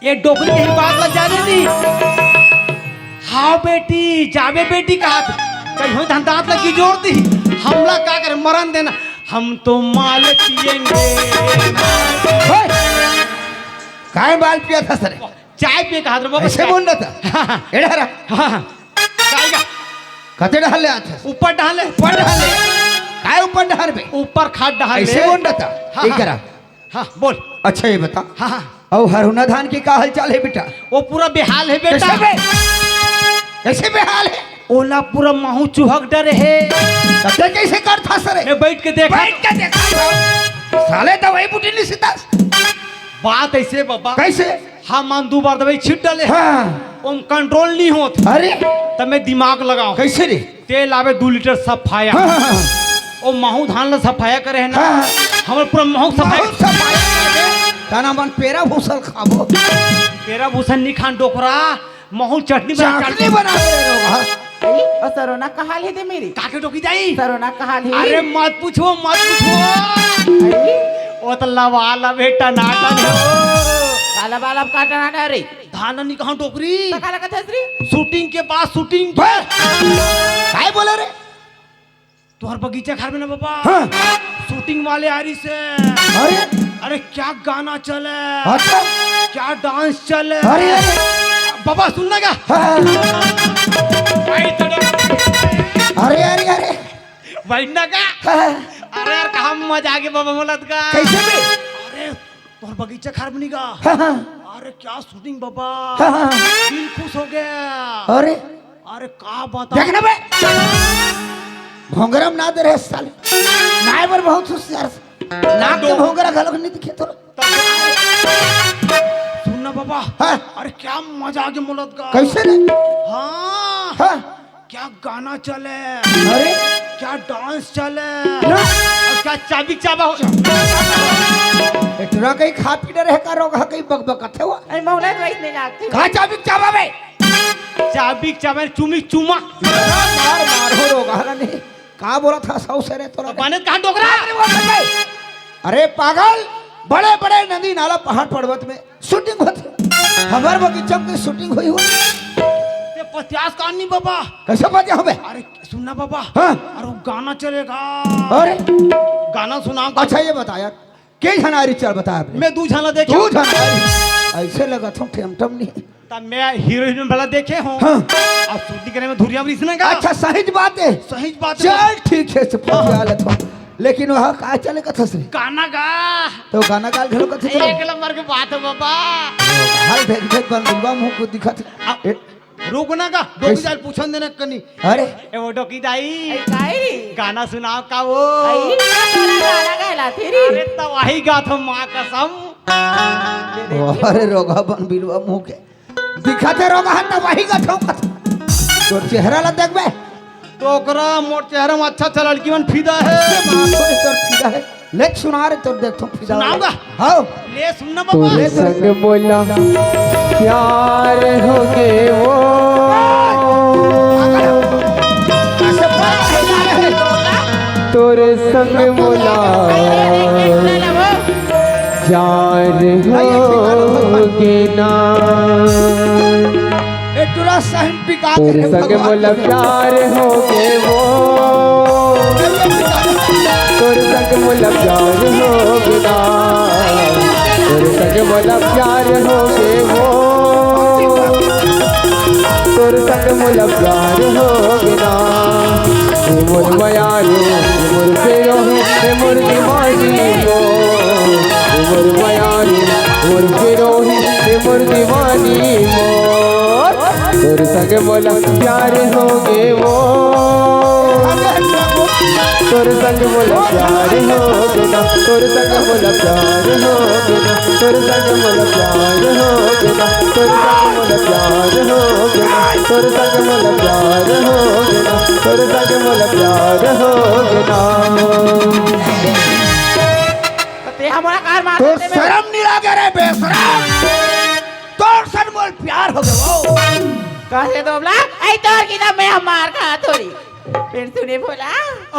ये डोकरी के ही बात ला जाने दी। हाँ बेटी, जाबे बेटी कहत। कहियो धन दांत ला गिजोर दी। हमला का करे, मरन देना। हम तो माल पिएंगे। ओए! काय माल पियत हस रे? चाय पिए कहत रे बाबा, ऐसे चाय। बोल रहा था। हाँ, हाँ। एड़ा रहा। हाँ, हाँ। चाय का? कते डहर ले आत हस? ऊपर डहर ले। ऊपर डहर ले। काय ऊपर डहर बे? ऊपर खाट डहर ले। ऐसे बोल रहा था। हाँ, ठीक हाँ। करा। हाँ, बोल। अच्छा, ये बता। हाँ, हाँ। अउ हरहुना धान के का हालचाल हे बेटा? वो पूरा बेहाल हे बेटा। कैसे बे-, कैसे बेहाल हे? ओला पूरा महू चुहक डरे हे। तब ते कैसे करथस रे? मैं बैठ के देखा। बैठ के देखा था। साले दवाई बूटी नहीं सीतस। बात ऐसे बाबा। कैसे? हाँ, मन दू बार दवाई छीट डाले। हाँ। ओम कंट्रोल नहीं होत। अरे। तब मैं दिमाग लगाऊं। कैसे रे? तेल आवे दू लीटर सफाया। हाँ, हाँ, हाँ। ओ महू धान ला सफाया करे हे ना। हाँ, हाँ। हमर पूरा महू सफाया। महू सफाया करे। तना मन पेरा भूसा ल खाबो। पेरा भूसा नहीं खान डोकरा, महू चटनी बना चटनी बना के रहो, हाँ। अरे, ओ सरोना का हाल हे दे मेरी? काके डोकी जाई? सरोना का हाल हे? अरे मत पूछो, मत पूछो। अरे? ओ त लवा लवे टनाटन हो। काला बाला का टनाटन रे? धान नहीं कहाँ डोकरी? त काला कथस रे? शूटिंग के बाद शूटिंग। बे! काय बोले रे? तोहर बगीचा घर में ना बाबा। हाँ। शूटिंग वाले आ रही से। अरे? अरे क्या गाना चले? अच्छा। क्या डांस चले? अरे, अरे। बाबा सुन ना का? हाँ। भाई तो अरे, अरे, अरे। बैठ ना का? हाँ। अरे यार, कहाँ मजा आ गया बाबा मोलत का। कैसे बे? अरे तोर बगीचा खार बनी गा। हाँ, हाँ। अरे क्या शूटिंग बाबा। हाँ, हाँ। दिल खुश हो गया। अरे। अरे का बता। देख ना बे। भोंगरा में ना दे रहे साले। नाय बर बहुत होशियार से। नाक के भोंगरा घलोक नहीं दिखे तोर। सुन ना बाबा। हाँ। अरे क्या मजा आ गया मोलत का। कैसे रे? हाँ। हाँ। क्या गाना चले, अरे। क्या डांस चले, ना। और क्या चाबी चाबा हो। ए, टुरा कहीं खा पी डरे हे का, रोगहा कहीं बकबकाथे हुआ। अरे, मौला तो ऐसे नहीं लागते। कहाँ चाबी चाबा बे? चाबी चाबा, चुमी चुमा। मार, मार हो रोगहा नहीं। का बोलथस सौ से रे तोला? बने कहाँ डोकरा? अरे, वो बंदे। अरे पागल, बड़े-बड़े नदी, नाला, पहाड़, पर्वत में शूटिंग होथे। हमर बगीचा में शूटिंग होई हो। ते पतियास का नहीं बाबा। कैसे पतिया होबे? अरे सुन ना बाबा। हाँ। अरे वो गाना चलेगा। अरे। गाना सुना। अच्छा ये बता यार, के झन आ रही चल बता आपने? मैं दू झन ला देखे। दू झन आ रही। ऐसे लगा था ठेमठम नहीं। तब मैं हीरोइन वाला देखे हूँ। हाँ। अब शूटिंग करे में धुरिया में रिसना का। अच्छा, सही बात है। सही बात है। चल, ठीक है, से पहुँचा लेता हूँ। लेकिन वहाँ का चले कथस रे? गाना गा। तो गाना गा घलो कथस रे? एक नंबर के बात है बाबा। हाल देख देख बन बुआ मुंह को दिखत। अब ए, रुक ना का, डोकी कैसे? दाई पूछन देना कनी। अरे। ए वो डोकी दाई। ए, काई? गाना सुनाओ का वो? आई, का तोरा गाना गहला थी रे? अरे तो वही गा था माँ कसम। अरे रोगा बन बिलवा मुंह के। दिखाते रोगा है तो वही गा ठोकत। तोर चेहरा ला देखबे। तो ओकरा मोर चेहरा में अच्छा अच्छा लड़की मन फिदा है। से माँ थोड़ी तोर फिदा है। ले सुना रे, तोर देख तो फिदा सुनाऊंगा। हाँ। ले सुनना तोर बाबा। ले सुन। संग मोला प्यार हो गे वो। तोर संग मोला प्यार हो गे ना। ए, टूरा सहन पिका तोर के संग भगवान मोला के। प्यार हो गे वो। तोर संग मोला प्यार हो गे ना। तोर संग मोला प्यार हो गे वो। तोर संग मोला प्यार हो गे ना। ए मोर मयारू, ए मोर पेरोही, ए मोर दीवानी मोर। ए मोर मयारू, मोर पेरोही, ए मोर दीवानी मोर। तोर संग मोला प्यार हो गे वो। तोर संग मोला प्यार हो गे ना। तोर संग मोला प्यार हो गे ना। तोर संग मोला प्यार हो गे ना। तोर संग मोला प्यार हो गे ना। तोर संग मोला प्यार हो गे ना। तोर संग मोला प्यार हो गे ना। ते हमला कार मार तोर देते बे। शरम नहीं लागे रे बेशरम। तोर संग मोला प्यार हो गे वो। कहे दोबला, आई तोर की ना मैं मार खा थोड़ी। फिर सुने भोला,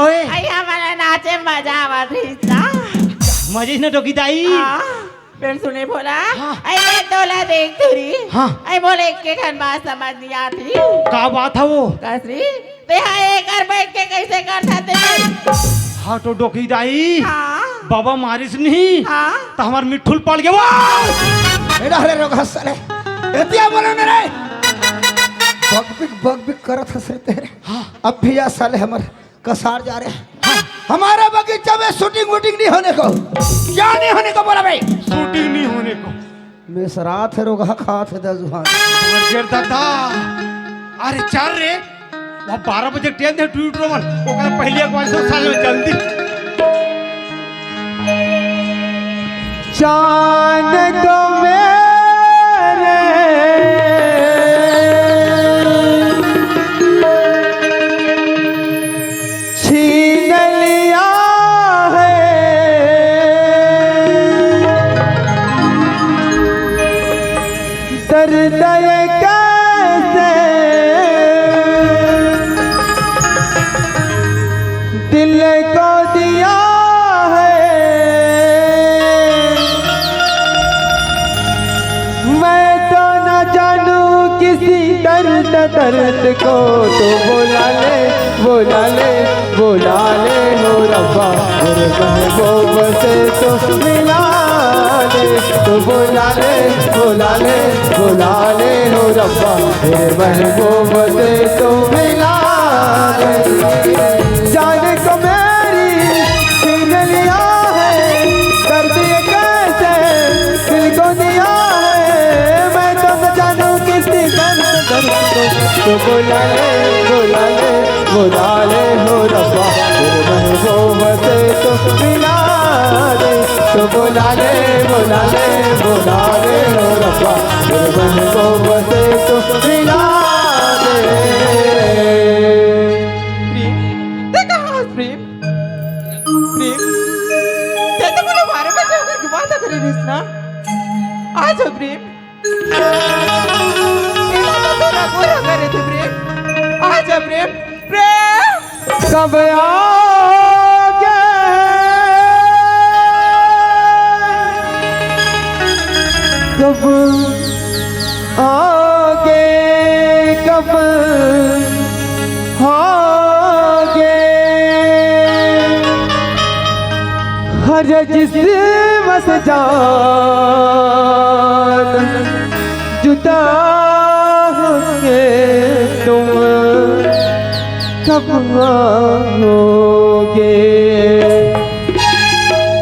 ओए। आई हमारा नाचे मजा आवत रहिस ना। मजे न डोकी दाई। हाँ, फिर सुने भोला, हाँ। आई मैं तोला देख थोड़ी। हाँ। आई मोला एक के ठन बात समझ नहीं आती। का बात है वो? कसरी, ते हा एकर बैठ के कैसे कर सकते हैं? हाँ तो डोकी दाई। हाँ। बाबा मारिस नहीं। हाँ। तो हमार मिट्ठुल पड़ गया। वाह! ए, अरे रोगा साले। एतिया बोला मेरे। बकबिक, बकबिक करत हंस रहे तेरे। हाँ। अब भी या साले हमर कसार जा रहे हैं। हाँ। हमारे बगीचा में शूटिंग वूटिंग नहीं होने को। क्या नहीं होने को बोला भाई? शूटिंग नहीं होने को। मैं सरात है रोगा खात है दस भान। समझ गया दादा। अरे चल रे। वो बारह बजे ट्रेन दे ट्यूट रोमन। ओकरा पहले एक बार तो साले जल्दी। चांद को मेरे छीन लिया है दर्द ये कैसे दिल को दिया है। मैं तो ना जानू किसी दर्द दर्द को। तो बुला ले, बुला ले, बुला ले हो रब्बा, मेरे महबूब से तो मिला ले। तो बुला ले, बुला ले, बुला ले हो रब्बा, मेरे महबूब से तो मिला ले। जान को मेरी छीन लिया है, दर्द ये कैसे दिल को दिया है। मैं तो न जानू किसी दर्द दर्द को। तो बुला ले, बुला ले, बुला ले हो रब्बा, मेरे महबूब से तो मिला दे। तो बुला ले, बुला ले, बुला ले हो रब्बा, मेरे महबूब से तो मिला दे। प्रेम, ते कहाँ हस प्रेम? प्रेम, ते तो बोलो बारह बजे होकर घुमा था करे रिश्ता। आ जाओ प्रेम। इतना तो थोड़ा बुरा करे थे प्रेम। आ जा प्रेम, प्रेम। कब आओगे? कब आओगे? कब आओगे? हर जिस्म से जान जुदा कब आओगे?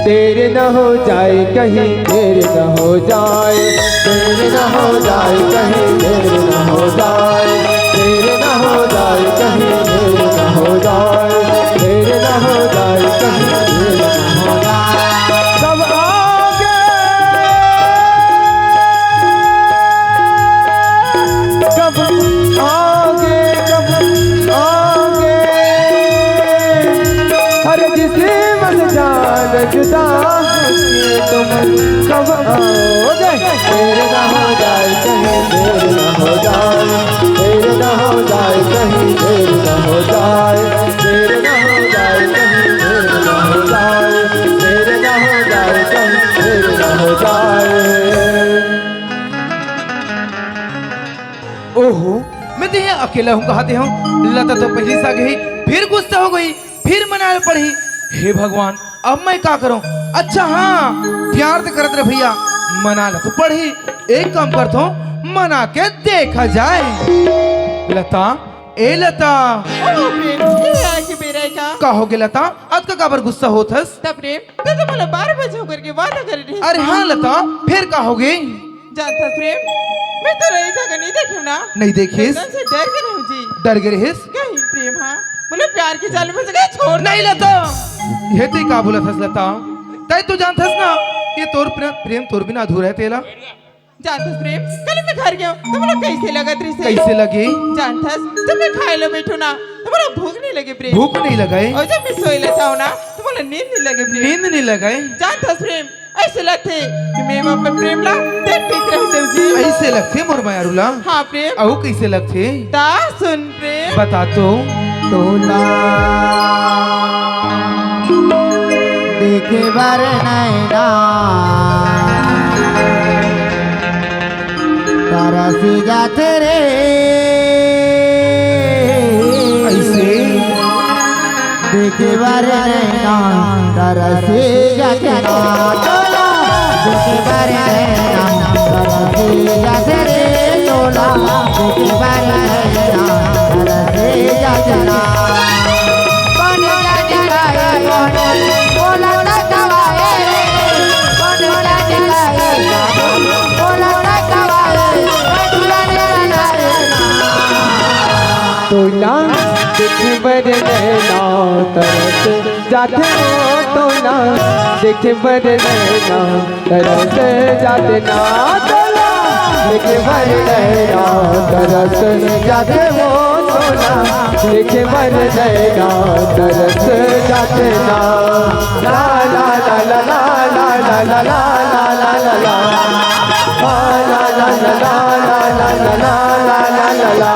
देर न हो जाए कहीं, देर न हो जाए, देर न हो जाए कहीं, देर न हो जाए, देर न हो जाए कहीं, देर न हो जाए, देर न हो जाए कहीं, देर न हो जाए। कब आओगे? कब आओगे, कब आओगे? अरे जिससे बस जान जुदा होके तुम कब आओगे? देर ना हो जाए कहीं, देर ना हो जाए, देर ना हो जाए कहीं, देर ना हो जाए, देर ना हो जाए कहीं, देर ना हो जाए, देर ना हो जाए कहीं, देर ना हो जाए। ओहो, मैं तो यहाँ अकेला हूँ, कहा दे हूँ। लता तो पहली सा गई, फिर गुस्सा हो गई, फिर मनाए पड़ी। हे भगवान, अब मैं का करूँ? अच्छा हाँ, प्यार तो करत रहे भैया, मना ला तो पड़ी। एक काम करता हूँ, मना के देखा जाए। लता, ए लता। ओ प्रेम, ये आके बेरा है का? का हो गे लता? आज का काबर गुस्सा होत हस? त प्रेम, तू तो मोला बारह बजे होकर के वादा करे रहिस। अरे हाँ लता, फिर का हो गे? जानथस प्रेम, मैं तोला ए जगह नहीं देखे ना। नहीं देखिस? एकदम से डर गे रहूं जी। डर गे रहिस? कहीं प्रेम हा मोला प्यार के जाल में से कहीं छोड़ नहीं दे। लता। ये तै का बोलत हस लता? तै तो जानथस ना, ये तोर प्रेम, प्रेम तोर बिना अधूरा है तेला। जानथस प्रेम, कल मैं घर गयो तो मोला कैसे लगत रहिस? कैसे लगे? जानथस, जब मैं खाए ला बैठो ना तो मोला भूख नहीं लगे प्रेम। भूख नहीं लगे? और जब मैं सोए ला जाओ ना तो मोला नींद नहीं लगे प्रेम। नींद नहीं लगे? जानथस प्रेम, ऐसे लगथे कि मैं अपन प्रेम ला देख पीत रह देव जी। ऐसे लगथे मोर मयारू ला? हाँ प्रेम। अउ कैसे लगथे? ता सुन प्रेम। बता तो। तोला देखे बर नैना तरस जाथे रे। ऐसे? देखे बर नैना तरस जाथे ना तोला। देखे बर नैना तरस जाथे रे तोला। देखे बर नैना तरस जाथे ना। तोला देखे बर नैना तरस जाथे वो तोला, देखे बर नैना तरस जाथे ना तोला, देखे बर नैना तरस जाथे वो तोला, देखे बर नैना तरस जाथे ना। ला ला ला ला ला ला ला ला ला ला ला ला ला। ला ला ला ला ला ला ला ला ला ला ला।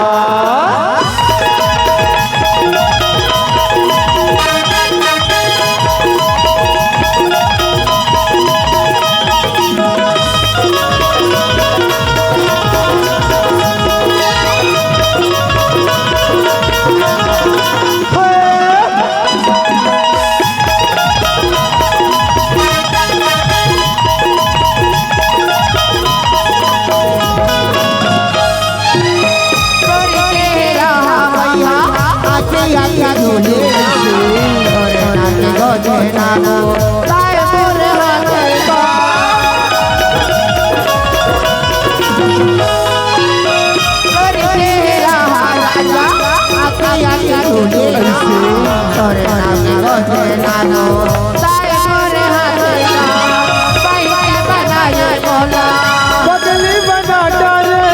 पगली बना डारे।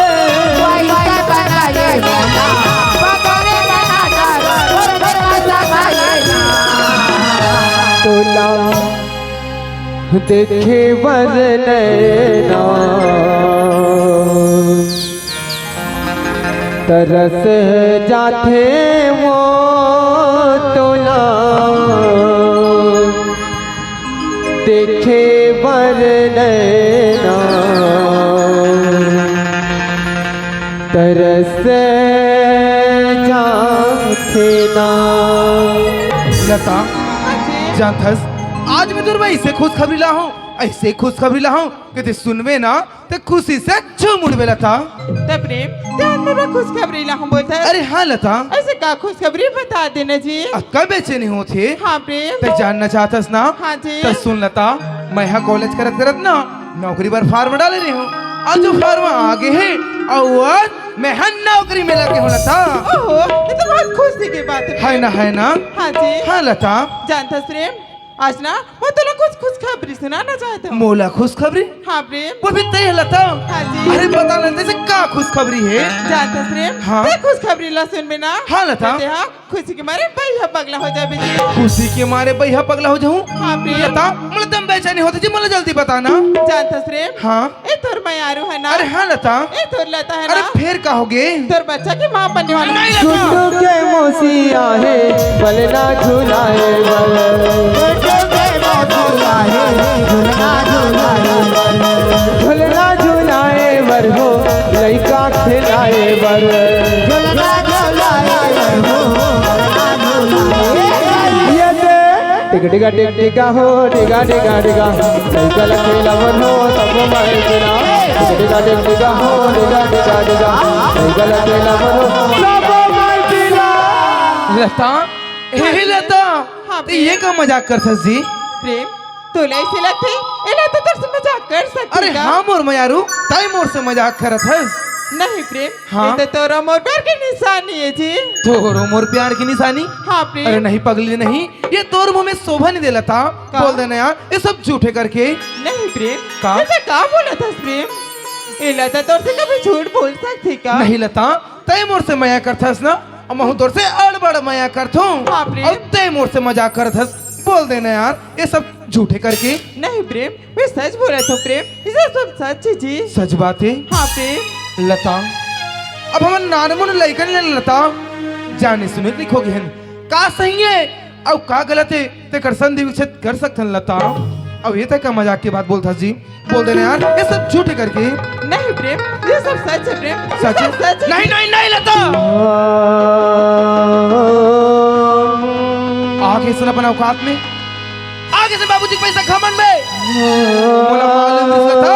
तोला देखे बर नैना तरस जाथे वो तोला, देखे बर नैना तरस जाथे ना। लता, जानथस, आज मैं तोर बर ऐसे खुशखबरी ला हूँ। अइसे खुशखबरी लाहूं कि तैं सुनबे ना, तैं खुशी से झूम उड़बे लता। त प्रेम, तैं आज मोला खुशखबरी लाहूं बोलथस। अरे हाँ लता। अइसे का खुशखबरी बता देना जी। अतका बेचैनी होत हे। हाँ प्रेम। तैं जानना चाहथस ना? हाँ जी। त सुन लता, मैं हा कॉलेज करत करत ना नौकरी बर फार्म डाले रहेंव। आज वो फार्म आ गे हे, अउ आज मैं हा नौकरी में लगे हंव लता। ओहो, ये तो बहुत खुशी की बात हे। है ना, है ना? हाँ जी। हाँ लता। जानथस प्रेम, आज ना मैं तोला कुछ खुशखबरी सुनाना चाहत हंव। मोला खुशखबरी? हाँ प्रेम। वो भी तैं लता? हाँ जी। अरे बता ना, तैं से का खुशखबरी हे? जानथस प्रेम? हाँ। तैं खुशखबरी ला सुनबे ना? हाँ लता। त तैं हा खुशी के मारे बइहा पगला हो जाबे जी। खुशी के मारे बइहा पगला हो जाहूं? हाँ प्रेम। लता, मोला एकदम बेचैनी होत हे जी, मोला जल्दी बता ना। जानथस प्रेम? हाँ। ए तोर मयारू हे ना? अरे हाँ लता। ए तोर लता हे अरे ना? फेर का होगे? तोर बच्चा के माँ बनने वाला। नहीं लता। गुड्डू के मौसी आहे, बलना झुलाए बर। गुड्डू के मौसी आहे, झुलना झुलाए बर। झुलना झुलाए बर हो, लइका खिलाए बर। झुलना झुलाए बर हो, झुलना झुलाए बर। ये दे। टिक टिका टिक टिका हो, टिका टिका टिका। साइकिल खेला मन हो, सब मार देना। टिक टिका टिक टिका हो, टिका टिका टिका। साइकिल खेला मन हो, सब मार देना। लता, ए लता, हाँ, तैं ये का मजाक करथस जी? प्रेम, तोला अइसे लगथे, ए लता तोर से मजाक कर सकथे अरे का? हाँ मोर मयारू, तैं मोर से मजाक करत हस। नहीं प्रेम, हाँ? ये तो तोर अउ मोर प्यार के निशानी हे जी। तोर अउ मोर प्यार के निशानी? हाँ प्रेम। अरे नहीं पगली नहीं, ये तोर मुंह में शोभा नहीं दे लता। का? बोल देना यार, ये सब झूठ हे करके। नहीं प्रेम, का? ये तैं का बोलत हस प्रेम? ए लता तोर से कभी झूठ बोल सकथे का? नहीं लता, तैं मोर से मया करथस ना, अउ महूं तोर से अड़बड़ मया करथंव। हाँ प्रेम। अउ तैं मोर से मजाक करथस, बोल देना यार, ये सब झूठ हे करके। नहीं प्रेम, मैं सच बोलत हंव प्रेम, ये सब सच हे जी। सच बात हे? हाँ प्रेम। लता, अब हमन नानमुन लइकन ले लता, जाने सुने लिखोगे हन, का सही हे अउ का गलत हे, तेकर संधि विच्छेद कर सकथन लता। अउ ये तैं का मजाक के बात बोलथस जी, बोल देना यार, ये सब झूठ हे करके। नहीं प्रेम, ये सब सच हे प्रेम, ये सच सब हे? सच हे। नहीं, नहीं, नहीं लता। आगे सुन अपन औकात में, आगे से बाबूजी के पैसा खा मन बे। मोला मालूम रिहिस लता,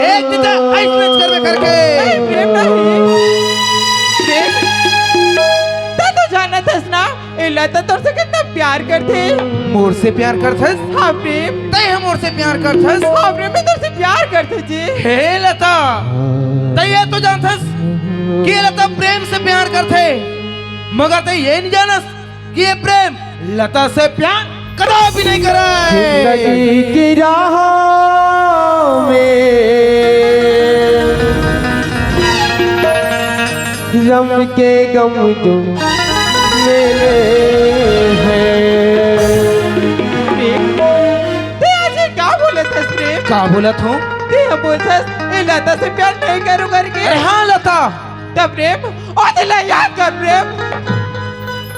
एक दिन तैं अइसनेच करबे करके। नहीं प्रेम, नहीं। प्रेम, तैं तो जानत हस ना, ए लता तोर से कितना प्यार करथे। मोर से प्यार करथस? हाँ प्रेम। तैं ह मोर से प्यार करथस? हाँ प्रेम, मैं तोर से प्यार करथंव जी। हे लता, तैं ये तो जानथस कि ये लता प्रेम से प्यार करथे, मगर तैं ये नहीं जानस कि ये प्रेम लता से प्यार कदापि नहीं करे। जिंदगी की राहों में रम के गम जो मेरे हैं। प्रेम, तैं आज ये का बोलत हस प्रेम? का बोलत हंव? तैं ह बोलथस, ए लता से प्यार नहीं करूं करके। अरे हाँ लता। त प्रेम, ओ दिन ला याद कर प्रेम।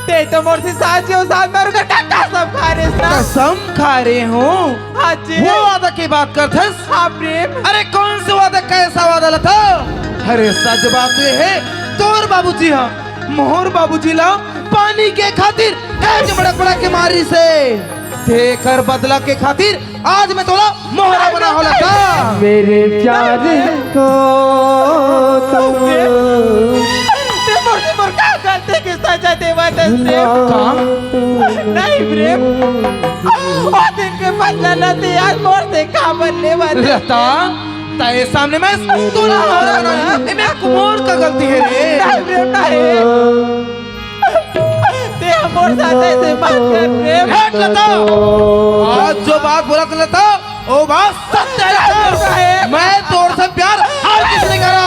तैं तो मोर से साथ जीव साथ मरूं करके कसम खा रहे हस ना। कसम खा रहे हंव? हाँ जी। वो वादा के बात करथस? हाँ प्रेम। अरे कौन से वादा, कैसा वादा लता? अरे सच बात तो ये हे, तोर बाबूजी ह मोर बाबूजी ला पानी के खातिर एक मड़क मड़क के मारिस हे। तेकर बदला के खातिर आज मैं तोला मोहरा बना हो लता। मेरे प्यार को तुम तैं मोर से मोर का गलती के सजा देवत हस प्रेम? का? नहीं प्रेम, ओ दिन के बदला ला तैं आज मोर से का बदले वाला? लता, तैं सामने मैं तोला मोहरा बना, एमे मोर का गलती हे रे। नहीं प्रेम, नहीं। तैं ह मोर साथ अइसे मत कर प्रेम। हट लता, आज जो बात बोलत हंव लता, वो बात सत्य हे लता। मैं तोर से प्यार हर किसी नहीं करंव।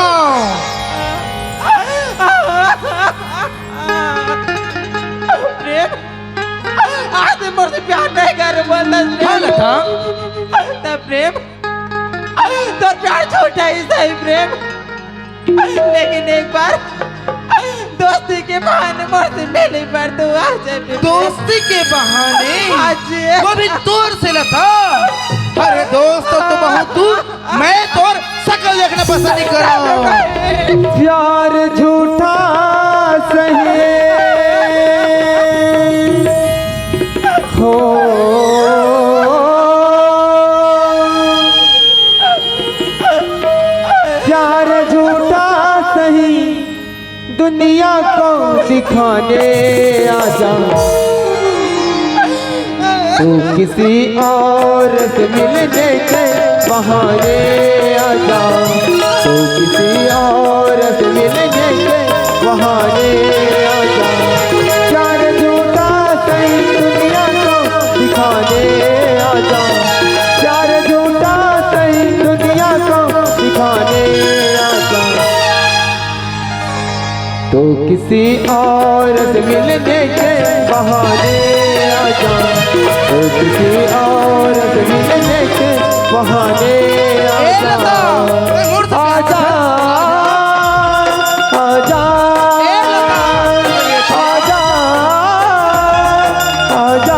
प्रेम, आज तैं मोर से प्यार नहीं करे बोलथस प्रेम। हाँ लता। त प्रेम, तोर प्यार झूठा ही सही प्रेम, लेकिन एक बार दोस्ती के बहाने मोर से मिले बर तू आ जा प्रेम। दोस्ती के बहाने? हाँ जी। वो भी तोर से लता। अरे दोस्त तो बहुत दूर, मैं तोर शकल देखना पसंद नहीं करंव। प्यार झूठा सही हो। दुनिया को दिखाने आजा, तू किसी और से मिलने के बहाने आजा, तू किसी और से मिलने के बहाने आजा। प्यार झूठा सही, दुनिया को दिखाने आजा, प्यार झूठा सही, दुनिया को दिखाने आजा। तो किसी और से मिलने के बहाने आजा, तो किसी और से मिलने के बहाने ए आजा। लता, ए मुड़ से आजा, आजा, ए लता। आजा, आजा, आजा,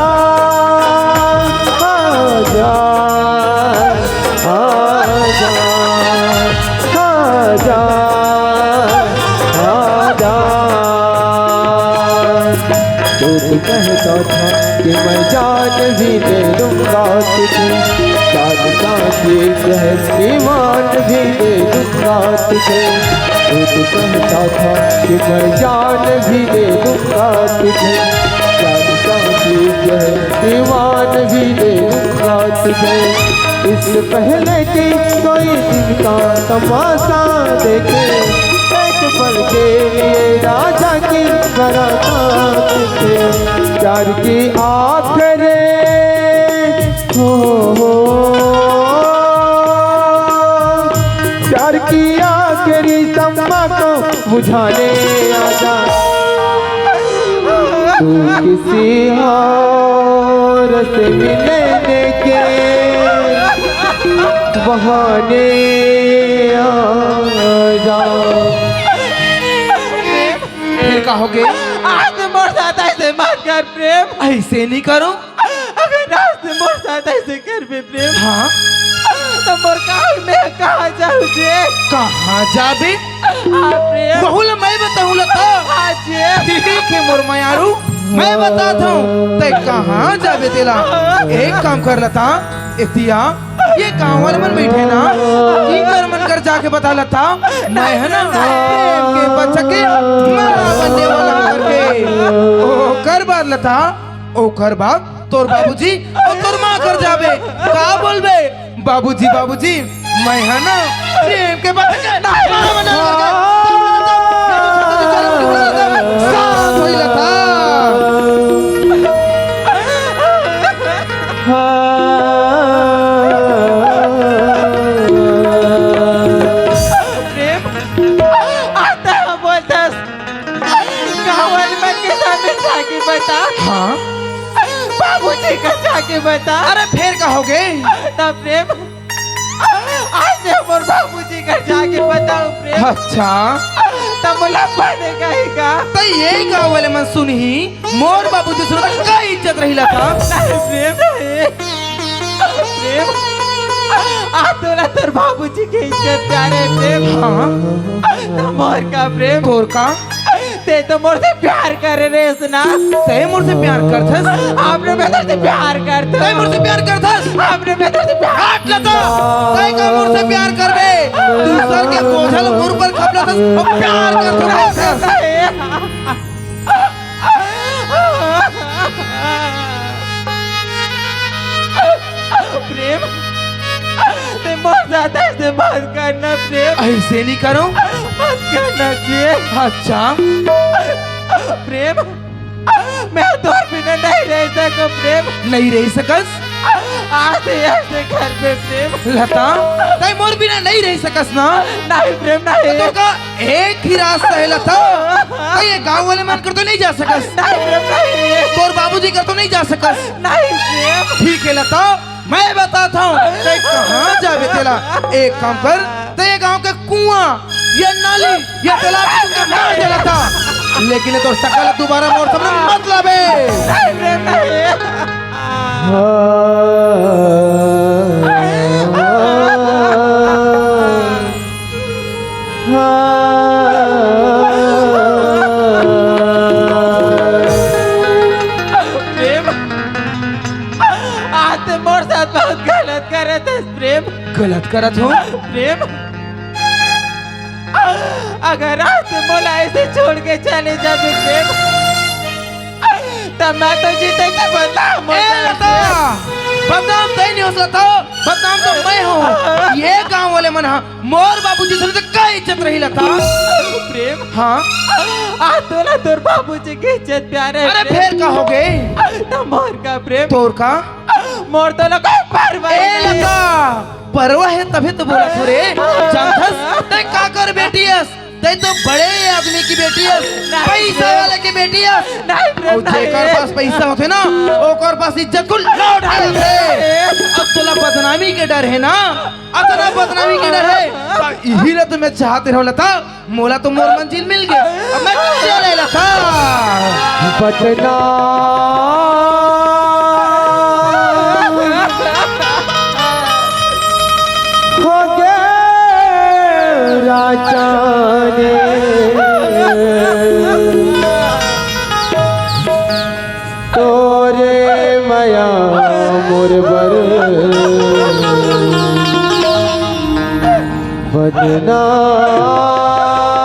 आजा। आजा, आजा। तू तो कहता था कि मैं जान भी दे दूंगा तुझे, जान का ये जहर ईमान भी दे दूंगा तुझे। तू तो कहता था कि मैं जान भी दे दूंगा तुझे, जान का ये जहर ईमान भी दे दूंगा तुझे। इससे पहले कि कोई दिन का तमाशा देखे, एक पल के लिए राजा की बारात देखे। प्यार की आखिरी, हो, हो, प्यार की आखिरी शम्मा को बुझाने आजा। तू किसी और से मिलने के बहाने आजा। फिर कहोगे? आज मोर साथ ऐसे मत कर प्रेम। ऐसे नहीं करूं। अगर आज से मोर साथ ऐसे करबे प्रेम, हाँ? तो मोर काल में कहाँ जाऊ जे? कहाँ जाबे? हाँ प्रेम। वहू ल मैं बताऊं लता। हाँ जे। ठीक है मोर मयारू, मैं बतात हूँ। तै कहाँ जाबे तेला? एक काम कर लता, एतिया ये गाँव वाले मन बैठे ना, इकर मन कर जाके बता लता। मैं है ना प्रेम के बच्चा के माँ बनने वाला हूँ करके। ओकर बाद लता, ओकर बाद तोर बाबूजी अउ तोर माँ कर जाबे। का बोलबे? बाबूजी, बाबूजी, मैं है ना प्रेम के बच्चा के माँ बना लगे। शांत होई लता। प्रेम, आता बोलता गाँव वाले मन के सामने जाके बता। हाँ? बाबूजी का जाके बता। अरे फेर का होगे? तब प्रेम, आज मैं मोर बाबूजी का जाके बताऊं प्रेम। अच्छा। तब मोला बने कही का? त ये गाँव वाले मन सुनही, मोर बाबूजी सुनही त का इज्जत रही लता? नहीं प्रेम, नहीं। प्रेम, आज तोला तोर बाबूजी के इज्जत प्यार हे प्रेम। हाँ। त मोर का प्रेम? तोर का? ते तो मोर से प्यार करे रेहेस ना। ते मोर से प्यार करथस? अपने बेटा से प्यार करथस। ते मोर से प्यार करथस? अपने बेटा से प्यार। हट लता। ते का मोर से प्यार करबे? दूसर के बोझल मोर ऊपर खपलथस अउ प्यार करथस। प्रेम, ते मोर साथ ऐसे मत करना प्रेम। ऐसे नहीं करो। मत करना जी। अच्छा। प्रेम, मैं तोर बिना नहीं रह सकूं प्रेम। नहीं रह सकस? आज ऐसे घर में प्रेम। लता, तै मोर बिना नहीं रह सकस ना? नहीं प्रेम, नहीं। तो का एक ही रास्ता है लता। तै ये गांव वाले मन कर तो नहीं जा सकस। नहीं प्रेम, नहीं। तोर बाबूजी कर तो नहीं जा सकस। नहीं प्रेम। ठीक है लता, मैं बताता हूँ, तै कहाँ जाबे तेला। एक काम कर, तै ये गांव के कुआं, ये नाली, ये तालाब में तुमको मार दे लता। लेकिन ये तो सकल दोबारा मोर सामने मत लाबे। प्रेम, आज ते मोर साथ बहुत गलत करत हस प्रेम। गलत करत हो? प्रेम, अगर आज तैं मोला ऐसे छोड़ के चले जाबे प्रेम, त मैं तो जीते के बदनाम हो ए जाबे। लता, बदनाम तैं नहीं होस लता, बदनाम तो मैं हूँ। ये गांव वाले मन हा मोर बाबूजी से तो का इज्जत रही लता। प्रेम, हाँ? आज तोला तोर बाबूजी के इज्जत प्यार हे अरे प्रेम। फेर का होगे? त मोर का प्रेम? तोर का? मोर तोला कोई परवाह ए नहीं। लता, परवाह हे तभे तो बोलत हों रे। जानथस तैं काकर बेटी अस? तैं तो बड़े आदमी की बेटी अस, नहीं पैसा प्रेम। वाले की बेटी अस। नहीं प्रेम, अउ नहीं। जेकर पास पैसा होथे ना, ओकर पास इज्जत कुल लौट आथे। अब तोला बदनामी के डर हे ना, अतना बदनामी के डर हे। त इही ला तो मैं चाहत रहों लता, मोला तो मोर मंजिल मिल गे, अब मैं चले लता। बदनाम हो गे राजा रे, तोरे मया मोर बर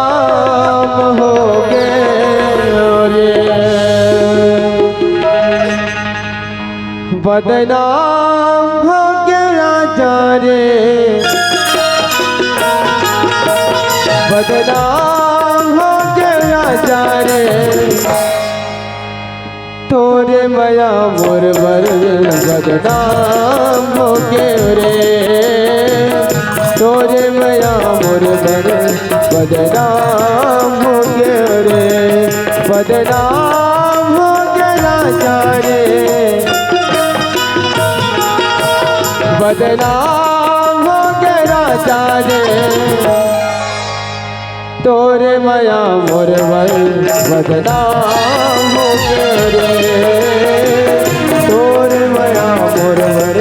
बदनाम हो गे रे। बदनाम हो गे राजा रे, बदनाम हो गे राजा रे, तोरे मया मोर बर बदनाम हो गे रे, तोरे मया मोर बर बदनाम हो गे रे, बदनाम हो गे राजा रे, बदनाम हो गे राजा रे, तोरे मया मोर बर बदनाम हो गे रे, तोरे मया मोर बर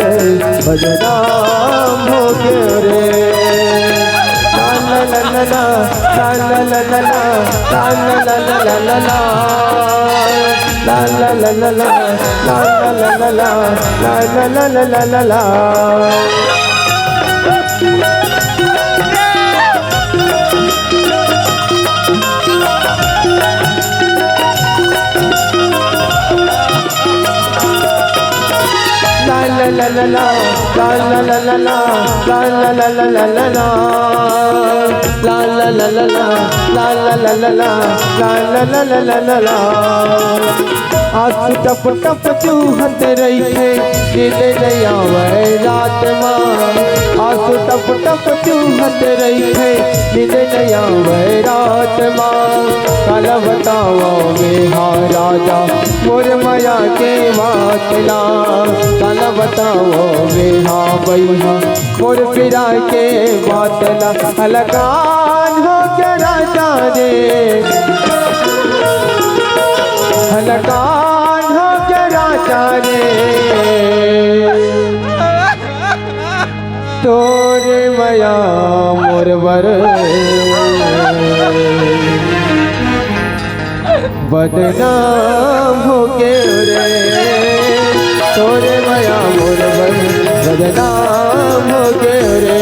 बदनाम हो गे रे। ला ला ला ला ला, ला ला ला ला ला, ला ला ला ला ला ला ला। ला ला ला ला ला, ला ला ला ला ला, ला ला ला ला ला ला। ला ला ला ला ला, ला ला ला ला ला, ला ला ला ला ला ला। ला ला ला ला ला, ला ला ला ला ला, ला ला ला ला ला ला। आंसू टप टप चूहत रहिथे, नींद नइ आवय रात मा। आंसू टप टप चूहत रहिथे, नींद नइ आवय रात मा। काला बतावंव में हा राजा, मोर मया के बात ला। काला बतावंव में हा बइहा, मोर पीरा के बात ला। हलकान हो गे राजा रे, हलकान हो गे राजा रे, तोरे मया मोर बर बदनाम हो गे रे, तोरे मया मोर बर बदनाम हो गे रे,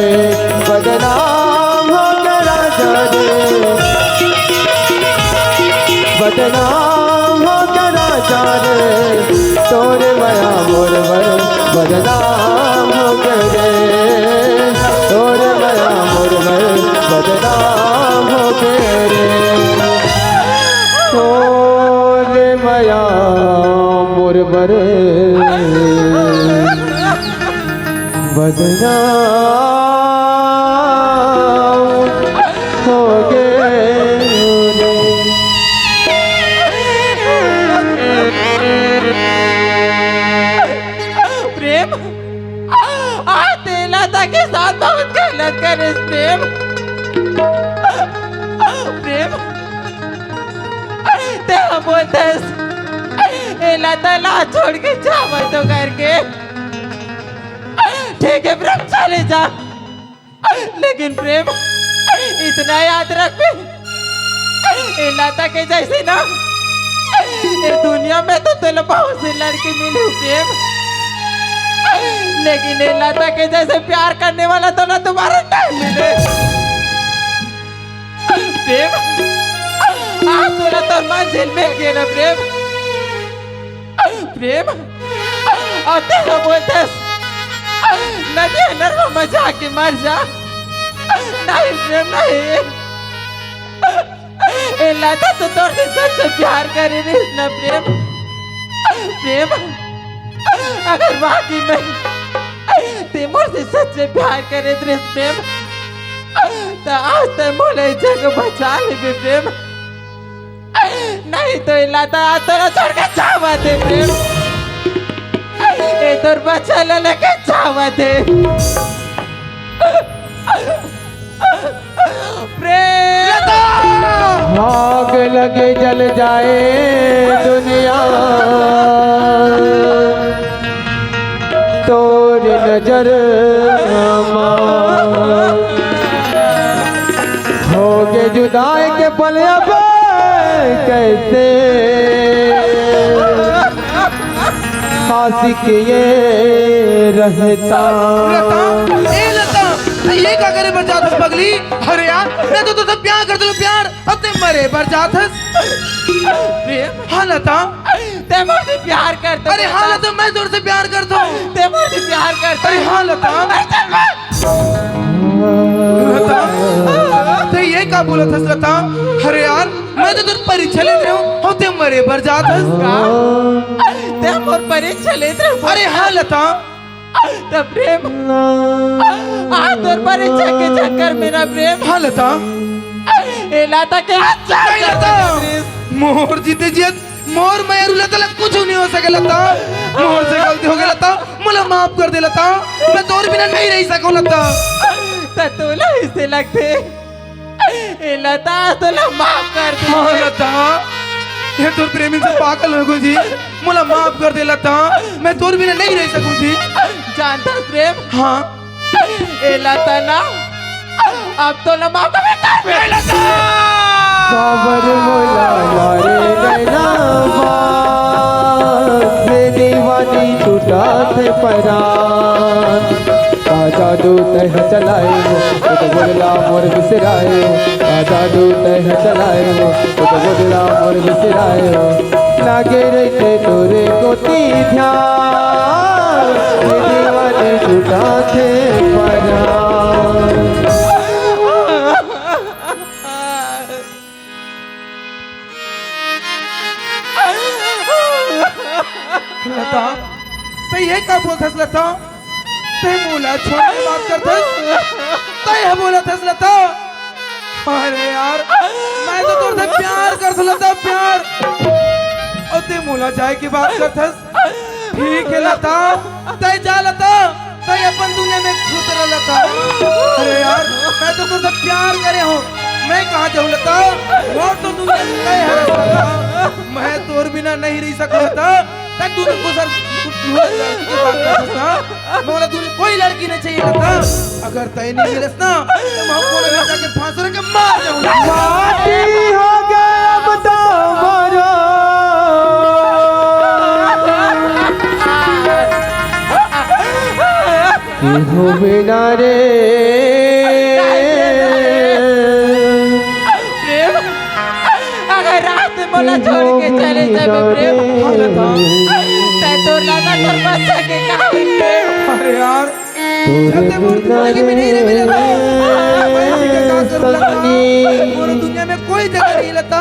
बदनाम हो गे राजा रे, बदनाम हो गे राजा रे, तोरे मया मोर बर बदनाम हो गे रे, तोरे मया मोर बर बदनाम हो गे रे। तोरे मया मोर बर बदनाम हो गे रे। प्रेम, आज तैं लता के साथ बहुत गलत करेस प्रेम। प्रेम, तैं बोलथस, ए लता ला छोड़ के जावत हों करके। ठीक हे प्रेम, चले जा। लेकिन प्रेम, इतना याद रख बे, ए लता के जइसे ना, ए दुनिया में तो तोला बहुत से लड़की मिली प्रेम, लेकिन ए लता के जइसे प्यार करने वाला तोला दोबारा नहीं मिले। तोर मंजिल मिल गे ना प्रेम। प्रेम, अउ तें ह बोलथस, नदिया नरवा म जाके मर जा। नहीं प्रेम, नहीं। ए लता तो तोर से सच से प्यार करे रहिस ना प्रेम। प्रेम, अगर वाकई में तें मोर से सच से प्यार करे रहिस प्रेम, त आज तैं मोला ए जगह बचा लेबे प्रेम। नहीं तो ए लता आज तोला छोड़ के जावत हे प्रेम। ए तोर बच्चा ला लेके जावत हे। प्रेम। आग लगे जल जाए दुनिया, तोर नजर मा होगे जुदाई के पल अब कैसे आशिक ये रहता। लता, ए लता, ये का करे बर जात हस पगली? अरे यार, मैं तो तुझसे प्यार करता हूँ, प्यार। अब तें मरे बर जात हस। प्रेम, हाँ लता। तें मोर से प्यार करथस? अरे हाँ लता, मैं तोर से प्यार करता हूँ। तें मोर से प्यार करथस? अरे हाँ लता। अरे चल बे। लता, तें ये का बोलत हस लता? अरे यार, मैं तो तोर परीक्षा लेत रहेंव, अउ तें मरे बर जात हस। का? तें मोर परीक्षा लेत रहे? अरे हाँ लता। त प्रेम, आज तोर परीक्षा के चक्कर में ना प्रेम। हाँ लता। ए लता के अच्छा नहीं लता। प्रेम। मोर जीते जियत मोर मेहरू लता ला कुछ नहीं हो सके लता। मोर से गलती हो गई लता, मोला माफ कर दे लता। मैं तोर बिना नहीं रह सकूं लता। त तोला अइसे लगथे? ए लता, तोला माफ कर दे। हाँ लता, ये तोर प्रेमी से पागल हो गई जी। मोला माफ कर दे लता, मैं तोर बिना नहीं रह सकूं जी। जानथस प्रेम? हाँ। ए लता ना, अब तोला माफ कर दे। ए लता! काबर मोला मारे नैना बास, से दीवानी टूटा थे परान। का जादू तैं ह चलाए हो, ओ तो बोलला मोर बिसराए हो। का जादू तैं ह चलाए हो, ओ तो बोलला मोर बिसराए हो। लागे रहिथे तोरे कोती ध्यान, ये दीवानी टूटा थे परान। लता, तैं ये का बोलथस लता? तैं मोला छोड़ के बात करथस? तैं ह बोलथस लता? अरे यार, मैं तो तोर से प्यार करथंव लता, प्यार। अउ तैं मोला जाए के बात करथस? ठीक हे लता, तैं जा लता, तैं अपन दुनिया में खुश रह लता। अरे यार, मैं तो तोर से प्यार करे हंव, मैं कहाँ जाहूँ लता? मोर तो दुनिया में तैं हरस लता, मैं तोर बिना नहीं रह सकंव लता। तैं दूनों दूसर, दूसर लड़की के बात करथस ना? मोला दूनों कोई लड़की नहीं चाहिए लता। अगर तैं नहीं मिलस ना, त मैं कोनो भी जाके फांस रख के मर जाहूँ। माटी हो गए अब तो मरो। केहू बिना रे। प्रेम, अगर रात में मोला छोड़ के चले जाबे प्रेम, त तोर लाना तोर बच्चा के का होई प्रेम? अरे यार, जब तक मोर दुनिया में नहीं रहे लता, मैं जी के का करूँ लता? मोर दुनिया में कोई जगह नहीं लता,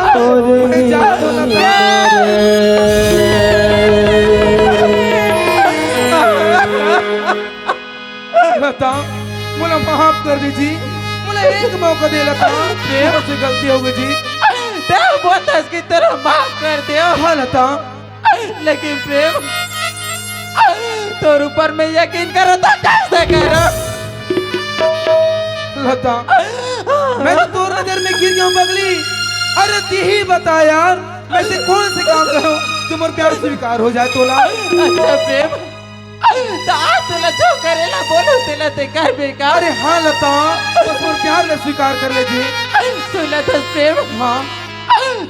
मैं जा तो लता। लता, मोला माफ कर दे जी, मोला एक मौका दे लता, मोर से गलती हो गई जी। तैं बोलथस कि तोला माफ कर देंव। हाँ लता। लेकिन प्रेम, तोर ऊपर मैं यकीन करूँ त कैसे करूँ? लता, मैं तो तोर नजर में गिर गया हूँ पगली। अरे तैं ही बता यार, मैं ऐसे कौन से काम करूँ जो मोर प्यार स्वीकार हो जाए तोला? अच्छा प्रेम, त आज तोला जो करे ला बोलूँ तेला तैं करबे का? अरे हाँ लता, बस मोर प्यार ला स्वीकार कर ले जी। सुनथस प्रेम? हाँ।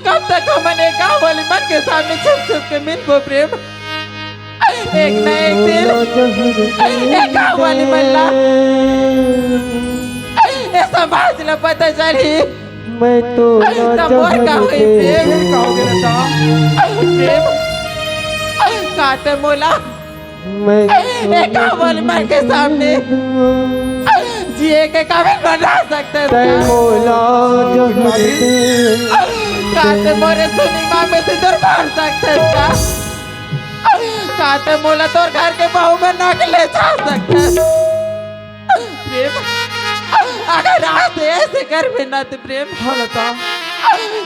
कब तक हमन ए गाँव वाली मन के सामने छुप छुप के मिलबो प्रेम? एक ना एक दिन ए गाँव वाली मन ला, ए समाज ला पता चलही। मैं तो ना त मोर का होई, प्रेम? का होगे लता? प्रेम, का ते मोला मैं तो एक ना अमर मन के सामने जिए के काबिल बना सकते हैं तै का? मोला जहर दे। का ते मोरे सुनी मांग में सिंदूर भर सकते हैं का? का ते मोला तोर घर के बहू में ना के ले जा सकते हैं? प्रेम, अगर आज ऐसे घर में ना ते प्रेम, हाँ लता।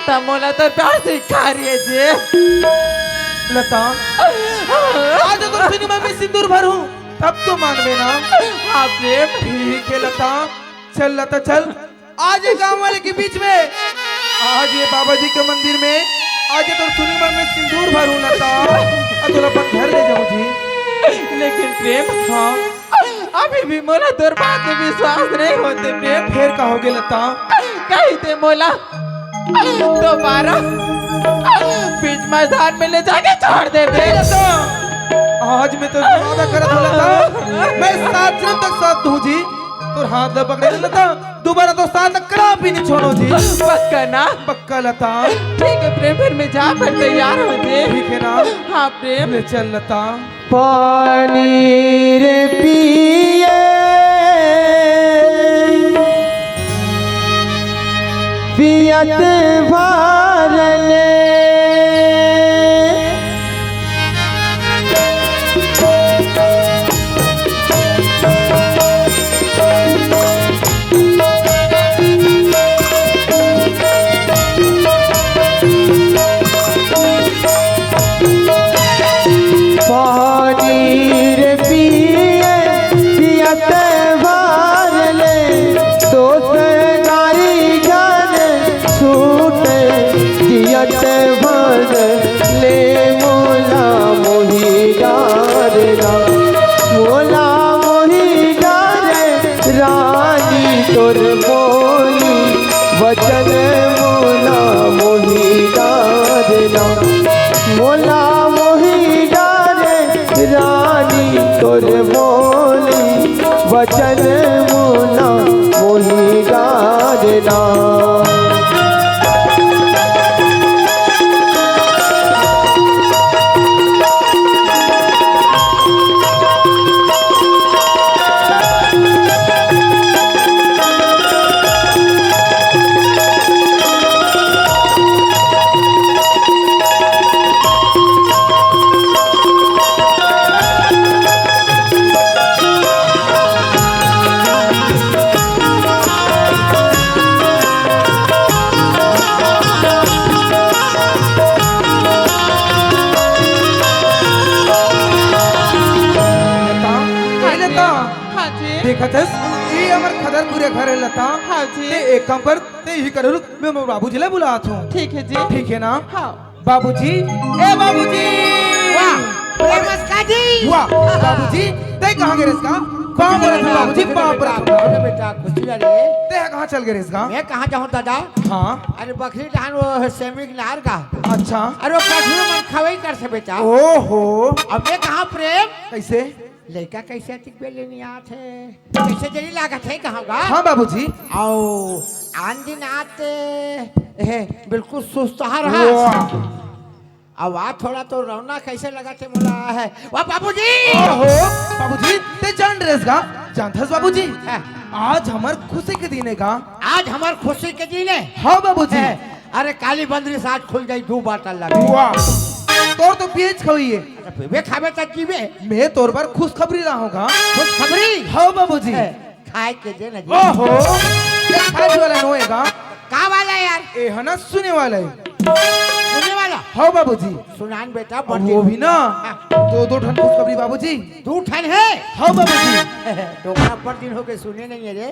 त मोला तो प्यार से खा रही है जी। लता, आज अगर सिनेमा में सिंदूर भरूं, तब तो मानबे ना? हाँ प्रेम। ठीक है लता, चल लता चल, आज ये गांव वाले के बीच में, आज ये बाबा जी के मंदिर में, आज ये तो सिनेमा में सिंदूर भरूं लता, और तोला अपन घर ले जाऊं जी। लेकिन प्रेम, हाँ। अभी भी मोला तोर बात में विश्वास नहीं होते प्रेम। फिर का होगे लता? कहीं ते मोला दोबारा बीच मैदान में ले जाके छोड़ दे दे। लता, आज मैं तो वादा करत हूँ लता, मैं सात जन्म तक साथ दूँ जी। तोर हाथ ला पकड़े लता, दोबारा तो साथ कभी नहीं छोड़ो जी। पक्का ना? पक्का लता। ठीक है प्रेम, फिर मैं जा पर तैयार हो जी। ठीक है ना? हाँ प्रेम। ले चल लता। पानी रे पिए पियत भर ले। पानी रे पिए पियत भर ले, दोष गारी झन छूटे, जियत भर ले मोला मोहि डारना, मोला मोहि डारे रानी तोर बोली वचन, मोला मोहि डारना, मोला मोहि डारे रानी तोर बोली वचन, मोला मोहि डारना। लता, ए लता, हाँ जी। देखत हस, ये हमर खदरपुर घर है लता। हाँ जी। ते एक काम कर, ते ही कर रुक, मैं मोर बाबूजी ला बुलात हूँ। ठीक है जी। ठीक है ना? हाँ। बाबूजी, ए बाबूजी। वाह, नमस्कार जी। वाह, बाबूजी, ते कहाँ गे रहेस गा? पाँव परत हूँ बाबूजी, पाँव परत हूँ। बेटा, खुशी वाली है। ते कहाँ चल गे रहेस गा? मैं कहाँ जाऊँ दादा? हाँ। अरे बखरी डहान वो सेमी के नार का। अच्छा। अरे वो कठरू मन खवई करथे बेटा। ओहो। अब मैं कहाँ प्रेम? कैसे? लइका कैसे अतिक बेर ले नइ आत हे? कैसे जरी लागत हे कहाँ गा? हाँ बाबूजी। अउ आन दिन आत हे, बिल्कुल सुस्त रहा। वाह। अब आज थोड़ा तो रौनक कैसे लगत हे मोला हे। वाह बाबूजी! ओहो, बाबूजी, ते जान रहेस गा? जानत हस बाबूजी? हाँ। आज हमर खुशी के दिन हे गा। आज हमर खुशी के दिन हे? हाँ बाबूजी। हाँ। अरे काली बंदरी साथ खुल जाई, दू बाटल लगे। वाह, तोर तो पेट खवई हे। अरे पीबे खाबे त जीबे। मैं तोर बर खुशखबरी लाहूँ गा। खुशखबरी? हाँ बाबूजी। ए, खाए के दे ना जी। ओहो, ये खाए वाला नो हे गा। का वाला यार? ए है ना सुने वाला हे। सुने वाला? हाँ बाबूजी। सुनान बेटा, अब बड़ वो दिन। भी ना, हाँ। दो दो ठन खुशखबरी बाबूजी। दू ठन हे? हाँ बाबूजी। डोकरा बड़ दिन होगे सुने नहीं हे रे।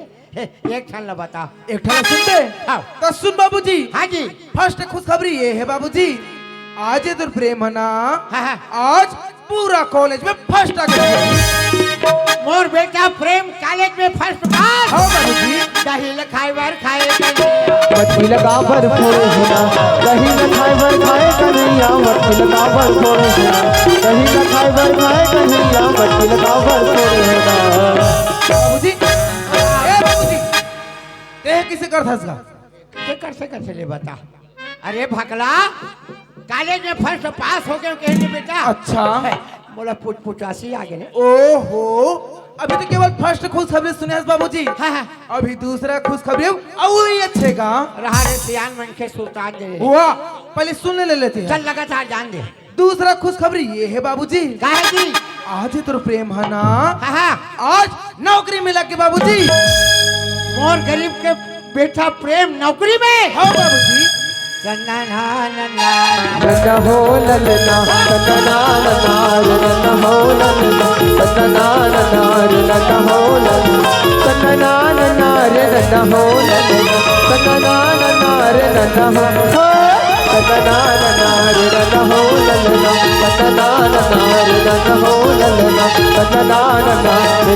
एक ठन ला बता। एक ठन ला सुनबे? हाँ। त सुन बाबूजी। हाँ जी। First खुशखबरी ये हे बाबूजी, आज ये तोर प्रेम हे ना, हाँ, हाँ। आज पूरा college में first आ गे। मोर बेटा प्रेम college में first pass। हाँ बाबूजी। दही ल खाए बर खाए कन्हैया। मटकी ल काबर फोड़े हो ना, दही ल खाए बर खाए कन्हैया, मटकी ल काबर फोड़े हो ना, दही ल खाए बर खाए कन्हैया, मटकी ल काबर फोड़े हो ना। बाबूजी, ए बाबूजी, तें कइसे करथस गा? के कर से कर से ले बता। अरे भकला, कॉलेज में फर्स्ट पास हो गए कहे नहीं बेटा। अच्छा। मोला पुचपुचासी आ गए। ओहो, अभी तो केवल फर्स्ट खुशखबरी सुने हस बाबूजी। हाँ, हाँ। अभी दूसरा खुशखबरी अउ ही अच्छे का। रहा रे सियान मन के सुल्तान दे। वाह, पहले सुन ले लेते हैं। चल लगातार जान दे। दूसरा खुशखबरी ये है बाबूजी। का है जी? आज ही तोर प्रेम है ना। हाँ, हाँ। आज नौकरी मिला के बाबूजी। मोर गरीब के बेटा प्रेम नौकरी में। हाँ बाबूजी। नन्ना हो ललना, नन्ना ना ना, नन्ना हो ललना, नन्ना ना ना, नन्ना हो ललना, नन्ना ना ना, नन्ना हो ललना, नन्ना ना ना,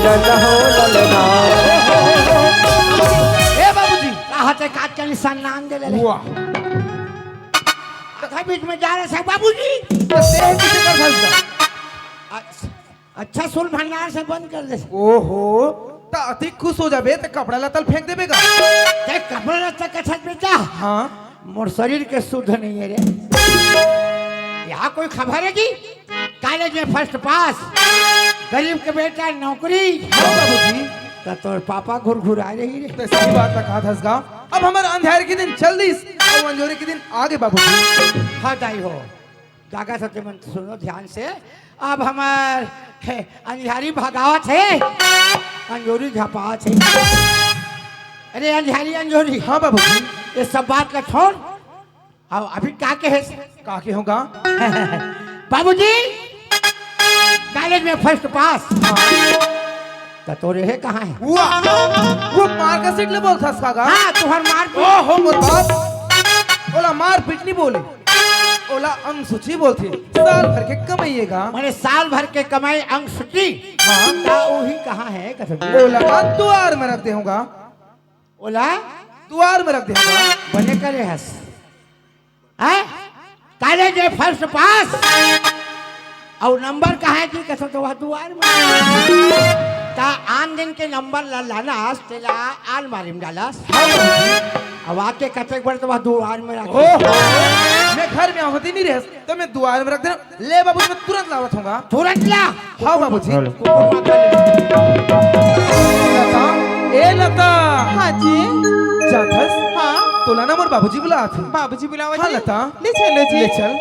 नन्ना हो, हो। ए बाबूजी। कहा थे काट के निशान नाम दे ले। वाह। आधा बीच में जा रहे से बाबूजी। तो देह किसे कर सकता? अच्छा, सुन भंडार से बंद कर दे। ओहो, त अति खुश हो जाबे त कपड़ा लत्ता ल फेंक देबे का? ते कपड़ा लत्ता कछत बेटा। हाँ। मोर शरीर के शुद्ध नहीं है रे। यहाँ कोई खबर है जी? कॉलेज में फर्स्ट पास, गरीब के बेटा नौकरी। हाँ बाबूजी। त तोर पापा घुरघुरा रही रे। तो सही बात ल कहा थस गा। अब हमर अंधियारी के दिन चल दिस, अब अंजोरी के दिन आगे बाबूजी। हाँ दाई हो। जागा सत्य मन सुनो ध्यान से। अब हमर, हे, अंधियारी भगावत हे, अंजोरी झपावत हे। अरे अंधियारी अंजोरी। हाँ बाबूजी। ये सब बात ला छोड़। अब अभी का के हे? का के होगा? बाबूजी, कॉलेज में फर्स्ट पास। त तोरे हे कहाँ हे? वो, वो मार्कशीट ले बोलथस का गा? हाँ, तुहर मार्कशीट। ओहो, मोर बाप। ओला मारपीट नहीं बोले। ओला अंग सूची बोलथे। साल भर के कमाइएगा। माने साल भर के कमाई अंग सूची? हाँ। त ओही कहाँ हे कसम? ओला का दुआर में रख दे होगा। ओला? दुआर में रख दे होगा। बने करे हस। हैं? कॉलेज में फर्स्ट पास। अउ नंबर कहाँ हे कि कसम तो वह दुआर में। त आन दिन के नंबर ला लानस, तेला आलमारी में डालस। अब आके कतेक बार तो वह दुआर में रख। ओहो, मैं घर में होती नहीं रह, तो मैं दुआर में रख देना। ले बाबू, मैं तुरंत लावत हूँगा। तुरंत ला। हाँ बाबूजी। हेलो। लता, ए लता। हाँ जी। जाथस? हाँ। तोला ना मोर बाबूजी बुलाथे। बाबूजी बुलावत हाँ हे? लता। ले चलो जी। ले चल।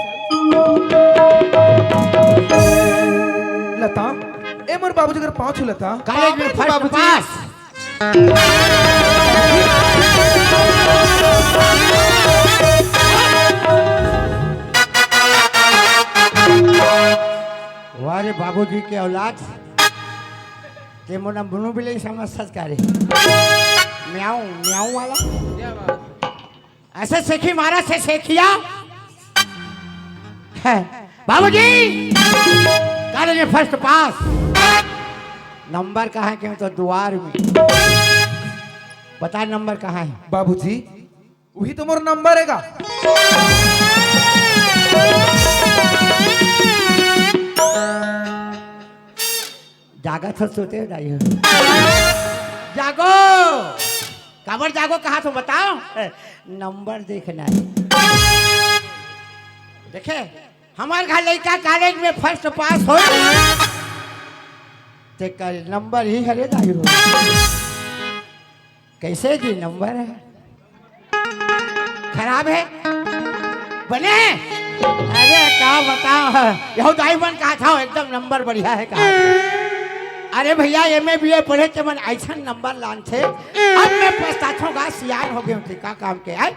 लता, ए मोर बाबूजी कर पाँव छू लता। कॉलेज में फर्स्ट पास। वाह रे बाबूजी के औलाद, ते मोला मुन्नू बिलाई समझ सस का रे। म्याऊ, म्याऊ वाला। ऐसे सेखी मारा से सेखिया। है। बाबूजी, कॉलेज में फर्स्ट पास। नंबर कहाँ हे कि तो दुआर में। बता नंबर कहाँ हे? बाबूजी, वही तो मोर नंबर हे गा। जागत हो सोते हो दाई हो। जागो। काबर जागो कहा तो बताओ। नंबर देखना हे। देखे, हमर घर लइका कॉलेज में फर्स्ट पास हो। तेकर नंबर ही हरे दाई हो। कैसे जी नंबर हे? खराब हे? बने? अरे का बताओ, यहू दाई मन कहा था एकदम नंबर बढ़िया हे कहा। अरे भैया एम ए बी ए पढ़े ते मन ऐसन नंबर लानथे, अब मैं पछताथों गा सियान हो गए थे का काम के आए।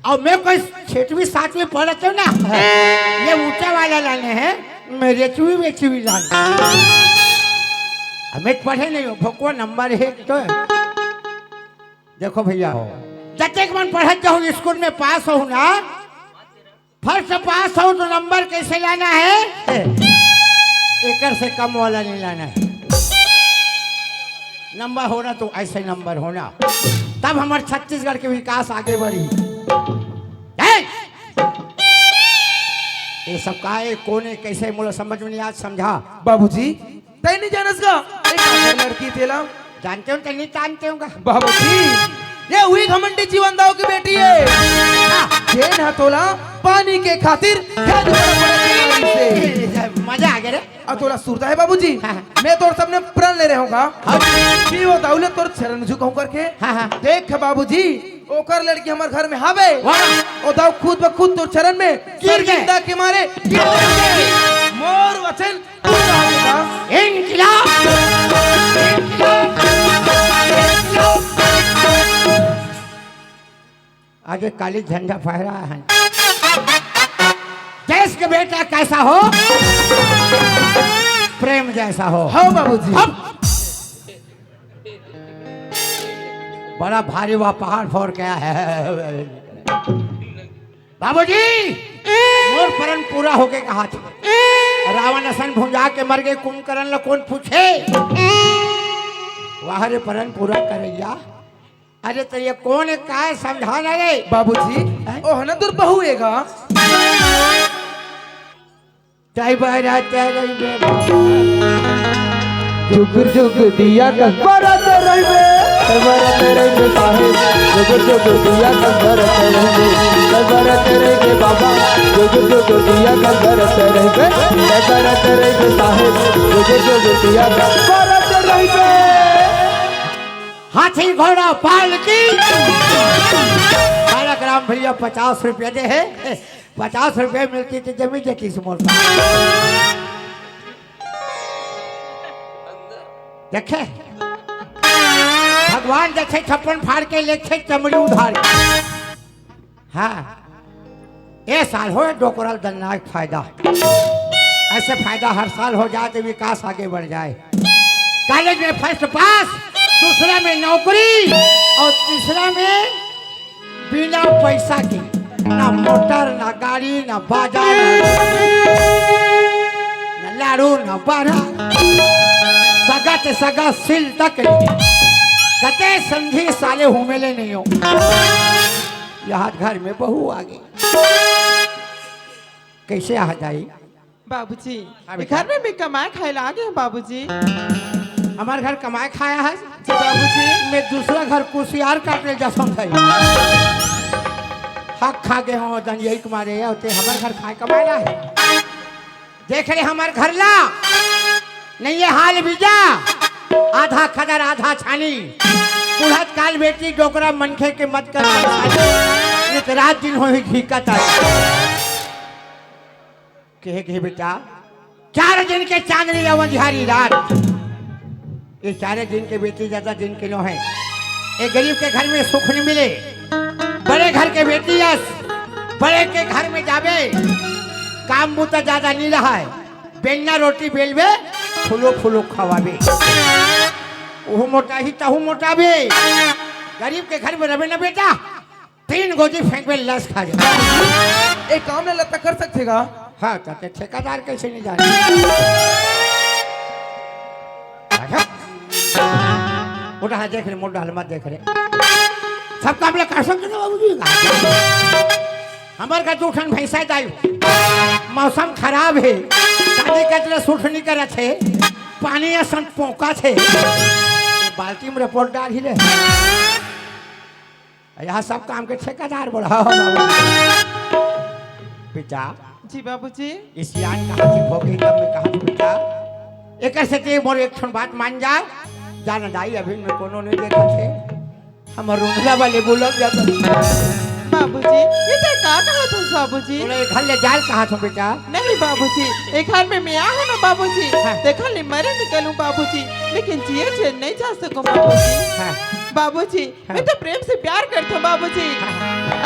अउ मैं कोई छठवीं सातवीं पढ़त हूँ ना, ये ऊंचा वाला लाने हे, मैं रेचवी वेचवी लाने। अब मैं पढ़े नहीं हूँ, भोकवा नंबर हे तो। देखो भैया, जतेक मन पढ़त जाहू स्कूल में पास हो ना, फर्स्ट पास हो तो नंबर कैसे लाना हे? एकर से कम वाला नहीं लाना हे। नंबर होना तो ऐसे नंबर होना, तब हमर छत्तीसगढ़ के विकास आगे बढ़ी। ए! ये सब का हे, कौन हे, कैसे हे, मोला समझ में नहीं आज समझा। बाबूजी, तैं नहीं जानस गा? एक लड़की तेला। जानते हो, तैं नहीं जानते होगा। बाबूजी, ये उही घमंडी जीवन दाऊ के बेटी हे, जेन ह तोला पानी के खातिर खेत बर पड़े के लागिस हे। मजा आ गया रे। अउ तोला सुरता हे बाबूजी, हाँ। मैं तोर सामने प्रण ले रहे हूँ का? हाँ। कि वो दाऊ ले तोर चरण में झुकाऊं करके। हाँ, हाँ। देख बाबूजी, ओकर लड़की हमर घर में हावे। वाह। ओ दाऊ खुद ब खुद तोर चरण में गिर गए। शर्मिंदा के मारे गिर गए। मोर वचन पूरा होगा। इनकलाब! इनकलाब! इनकलाब! आगे काली झंडा फहरा है। देश के बेटा कैसा हो, प्रेम जैसा हो। हाँ बाबूजी। अब बड़ा भारी वह पहाड़ फोर के आया है। बाबूजी, मोर परन पूरा होके कहा था। रावण असन भुंजा के मर गए, कुंभकर्ण ल कौन पूछे? वाह रे परन पूरा करैया। अरे तो ये कौन है, काय समझाना रे? बाबूजी, हैं? ओह ना दूर बहू एगा। जय बहरा तेरे में बाबा। जुगुर जुगुर दिया कर बरत रहिबे, बरत रहिबे साहेब। जुगुर जुगुर दिया कर बरत रहिबे, बरत रहिबे बाबा। जुगुर जुगुर दिया कर बरत रहिबे, बरत रहिबे साहेब। जुगुर जुगुर दिया कर बरत रहिबे। हाथी घोड़ा पालकी। बालक राम भैया पचास रुपया दे है, पचास रुपया मिलती तो जमीन जती से मोर। देखे, भगवान देखे छप्पन फाड़ के लेखे चमड़ी उधार। हाँ, ए साल हो डोकरल दन्नाक फायदा। ऐसे फायदा हर साल हो जाए तो विकास आगे बढ़ जाए। कॉलेज में फर्स्ट पास, दूसरा में नौकरी और तीसरा में बिना पैसा के ना मोटर, ना गाड़ी, ना बाजा, ना, ना लाड़ू, ना बारा, सगा ते सगा सिल तक नहीं। कते समझी साले हुमेले नहीं हो। यहाँ घर में बहू आ गई, कैसे आ जाई? बाबूजी, हाँ बेटा। घर में मैं कमाए खाए ला आ गए हूँ बाबूजी। हमारे घर कमाए खाया है? जी बाबूजी। मैं दूसरा घर कुशियार काटने जा समझाई। हक खा गए हो दन यही तुम्हारे ये होते हमारे घर खाए कमाए ला है। देख रहे हमारे घर ला, नहीं ये हाल बीजा, आधा खदर आधा छानी। बुढ़त काल बेटी डोकरा मनखे के मत कर परेशानी। ये तो रात दिन हो ही घीकत आई। कहे, कहे बेटा, चार दिन के चांदनी अवंझारी रात, ये चारे दिन के बेटी ज्यादा दिन के नो है। एक गरीब के घर में सुख नहीं मिले, बड़े घर के बेटी यस, बड़े के घर में जाबे, काम बूता ज्यादा नहीं रहा है, बेलना रोटी बेलबे, फुलो फुलो खवाबे, ओहू मोटा ही तहू मोटा बे। गरीब के घर में रहे ना बेटा, तीन गोजी फेंकबे, लस खा जाए। एक काम ला लता कर सकथे का? हाँ, तो ते ठेकेदार कैसे नहीं जाने? अच्छा। उठा, देख रे, मुंडा हलमत देख रे। सब काम ला कर सकथे ना बाबूजी? हमार का दू ठन भैंसा दाई। मौसम खराब है। शादी का तरह सूट नहीं करत है। पानी असन पोंका थे। बाल्टी में रिपोर्ट डाल ही ले। यहाँ सब काम के ठेकेदार बोला हो बाबू। बेटा, जी बाबूजी। ई सियान कहा थी भोगी तब मैं कहा थी बेटा, एकर से ते मोर एक ठन बात मान जा, जान दाई अभी मैं कोनो नहीं देखा थे, हम रुंधला वाले बोलब जाता। बाबूजी, ये ते का कहा था बाबूजी? तोला ये घर ले जाल कहा था बेटा? नहीं बाबूजी, ये घर में मैं आ हूँ ना बाबूजी, हाँ। ते घर ले मरे निकलूं बाबूजी, लेकिन जिए चैन नहीं जा सकूं बाबूजी। हाँ। बाबूजी, हाँ। मैं तो प्रेम से प्यार करथों बाबूजी। हाँ।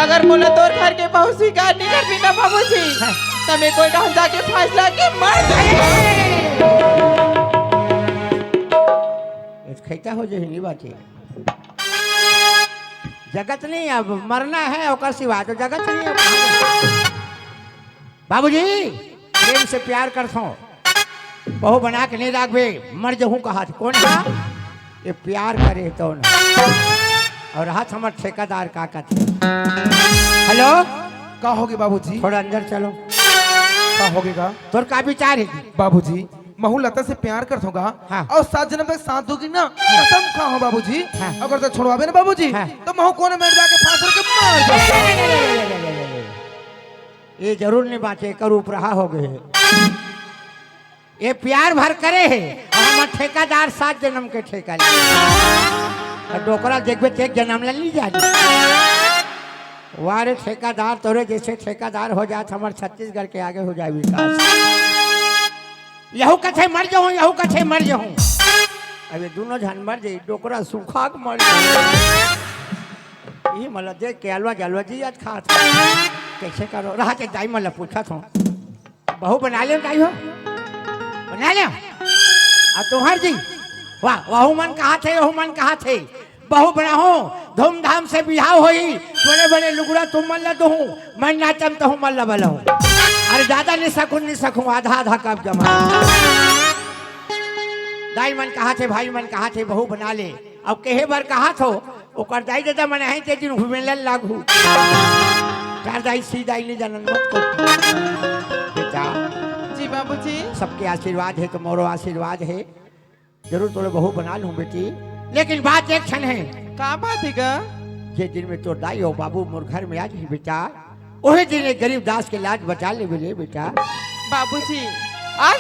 अगर मोला तोर घर के बहू स्वीकार नहीं कर बिना बाबूजी, हाँ। तो मैं कोई डहर जाके फांस ला के मर जाए। खैता हो जे नहीं बात है। जगत नहीं, अब मरना है, ओकर सिवा तो जगत नहीं है। बाबूजी, प्रेम से प्यार करथों। बहू बना के नहीं राखबे, मर जहूं कहा था। कौन था? ये प्यार करे तो ना। और हाथ हमर ठेकेदार का कहते। हेलो? का होगे बाबूजी? थोड़ा अंदर चलो। का होगे का? तोर का विचार है जी? बाबूजी, महू लता से प्यार करथों गा, हाँ। अउ सात जनम तक साथ दोगी ना, कसम खाहूं बाबूजी। हाँ। अगर तो छोड़वाबे ना बाबूजी, हाँ। तो महू कोने मेड़ जाके फांस के मार दूंगा। ये जरूर नहीं बांचे, कर उपराहा हो गए। ये प्यार भर करे हे, अउ हमर ठेकादार सात जनम के ठेका ले। अउ डोकरा देखबे त एक जनम ले ली जानी। वाह रे ठेकादार, तोरे जैसे ठेकादार हो जात, हमर छत्तीसगढ़ के आगे हो जाए विकास। यहू कथे मर जाहूं, यहू कथे मर जाहूं। अब ये दोनों झन मर जाई, डोकरा सुखा के मर जाई। ये मला देख के अलवा जलवा जी आज खात। कैसे करो? रहा के दाई मला पूछत हों। बहू बना ले दाई हो? बना ले। अउ तुम्हार जी? वाह, वहू मन कहाथे, यहू मन कहाथे। बहू बनाहूं, धूमधाम से बिहाव होई, बड़े-बड़े लुगरा तुम मन ल दूहूं, मैं नाचम तहूं मन ल बलहूं। अरे ज्यादा नहीं सकूं, नहीं सकूं, आधा-आधा कप जमा। दाई मन कहाथे, भाई मन कहाथे, बहू बना ले। अब कहे बर कहाथों, ओकर दाई ददा मन हे, जे दिन हुमेलन लागू। चार दाई, सी दाई, नहीं जानन मत को। बेटा, जी बाबूजी। सबके आशीर्वाद हे, तो मोरो आशीर्वाद हे। जरूर तोरे बहू बना लूं बेटी, लेकिन बात एक ठन हे। का बात हे गा? जे दिन में तोर दाई अउ बाबू मोर घर में आ जाही बेटा, ओही दिन एक गरीब दास के लाज बचा लेबे बेटा। बाबूजी, आज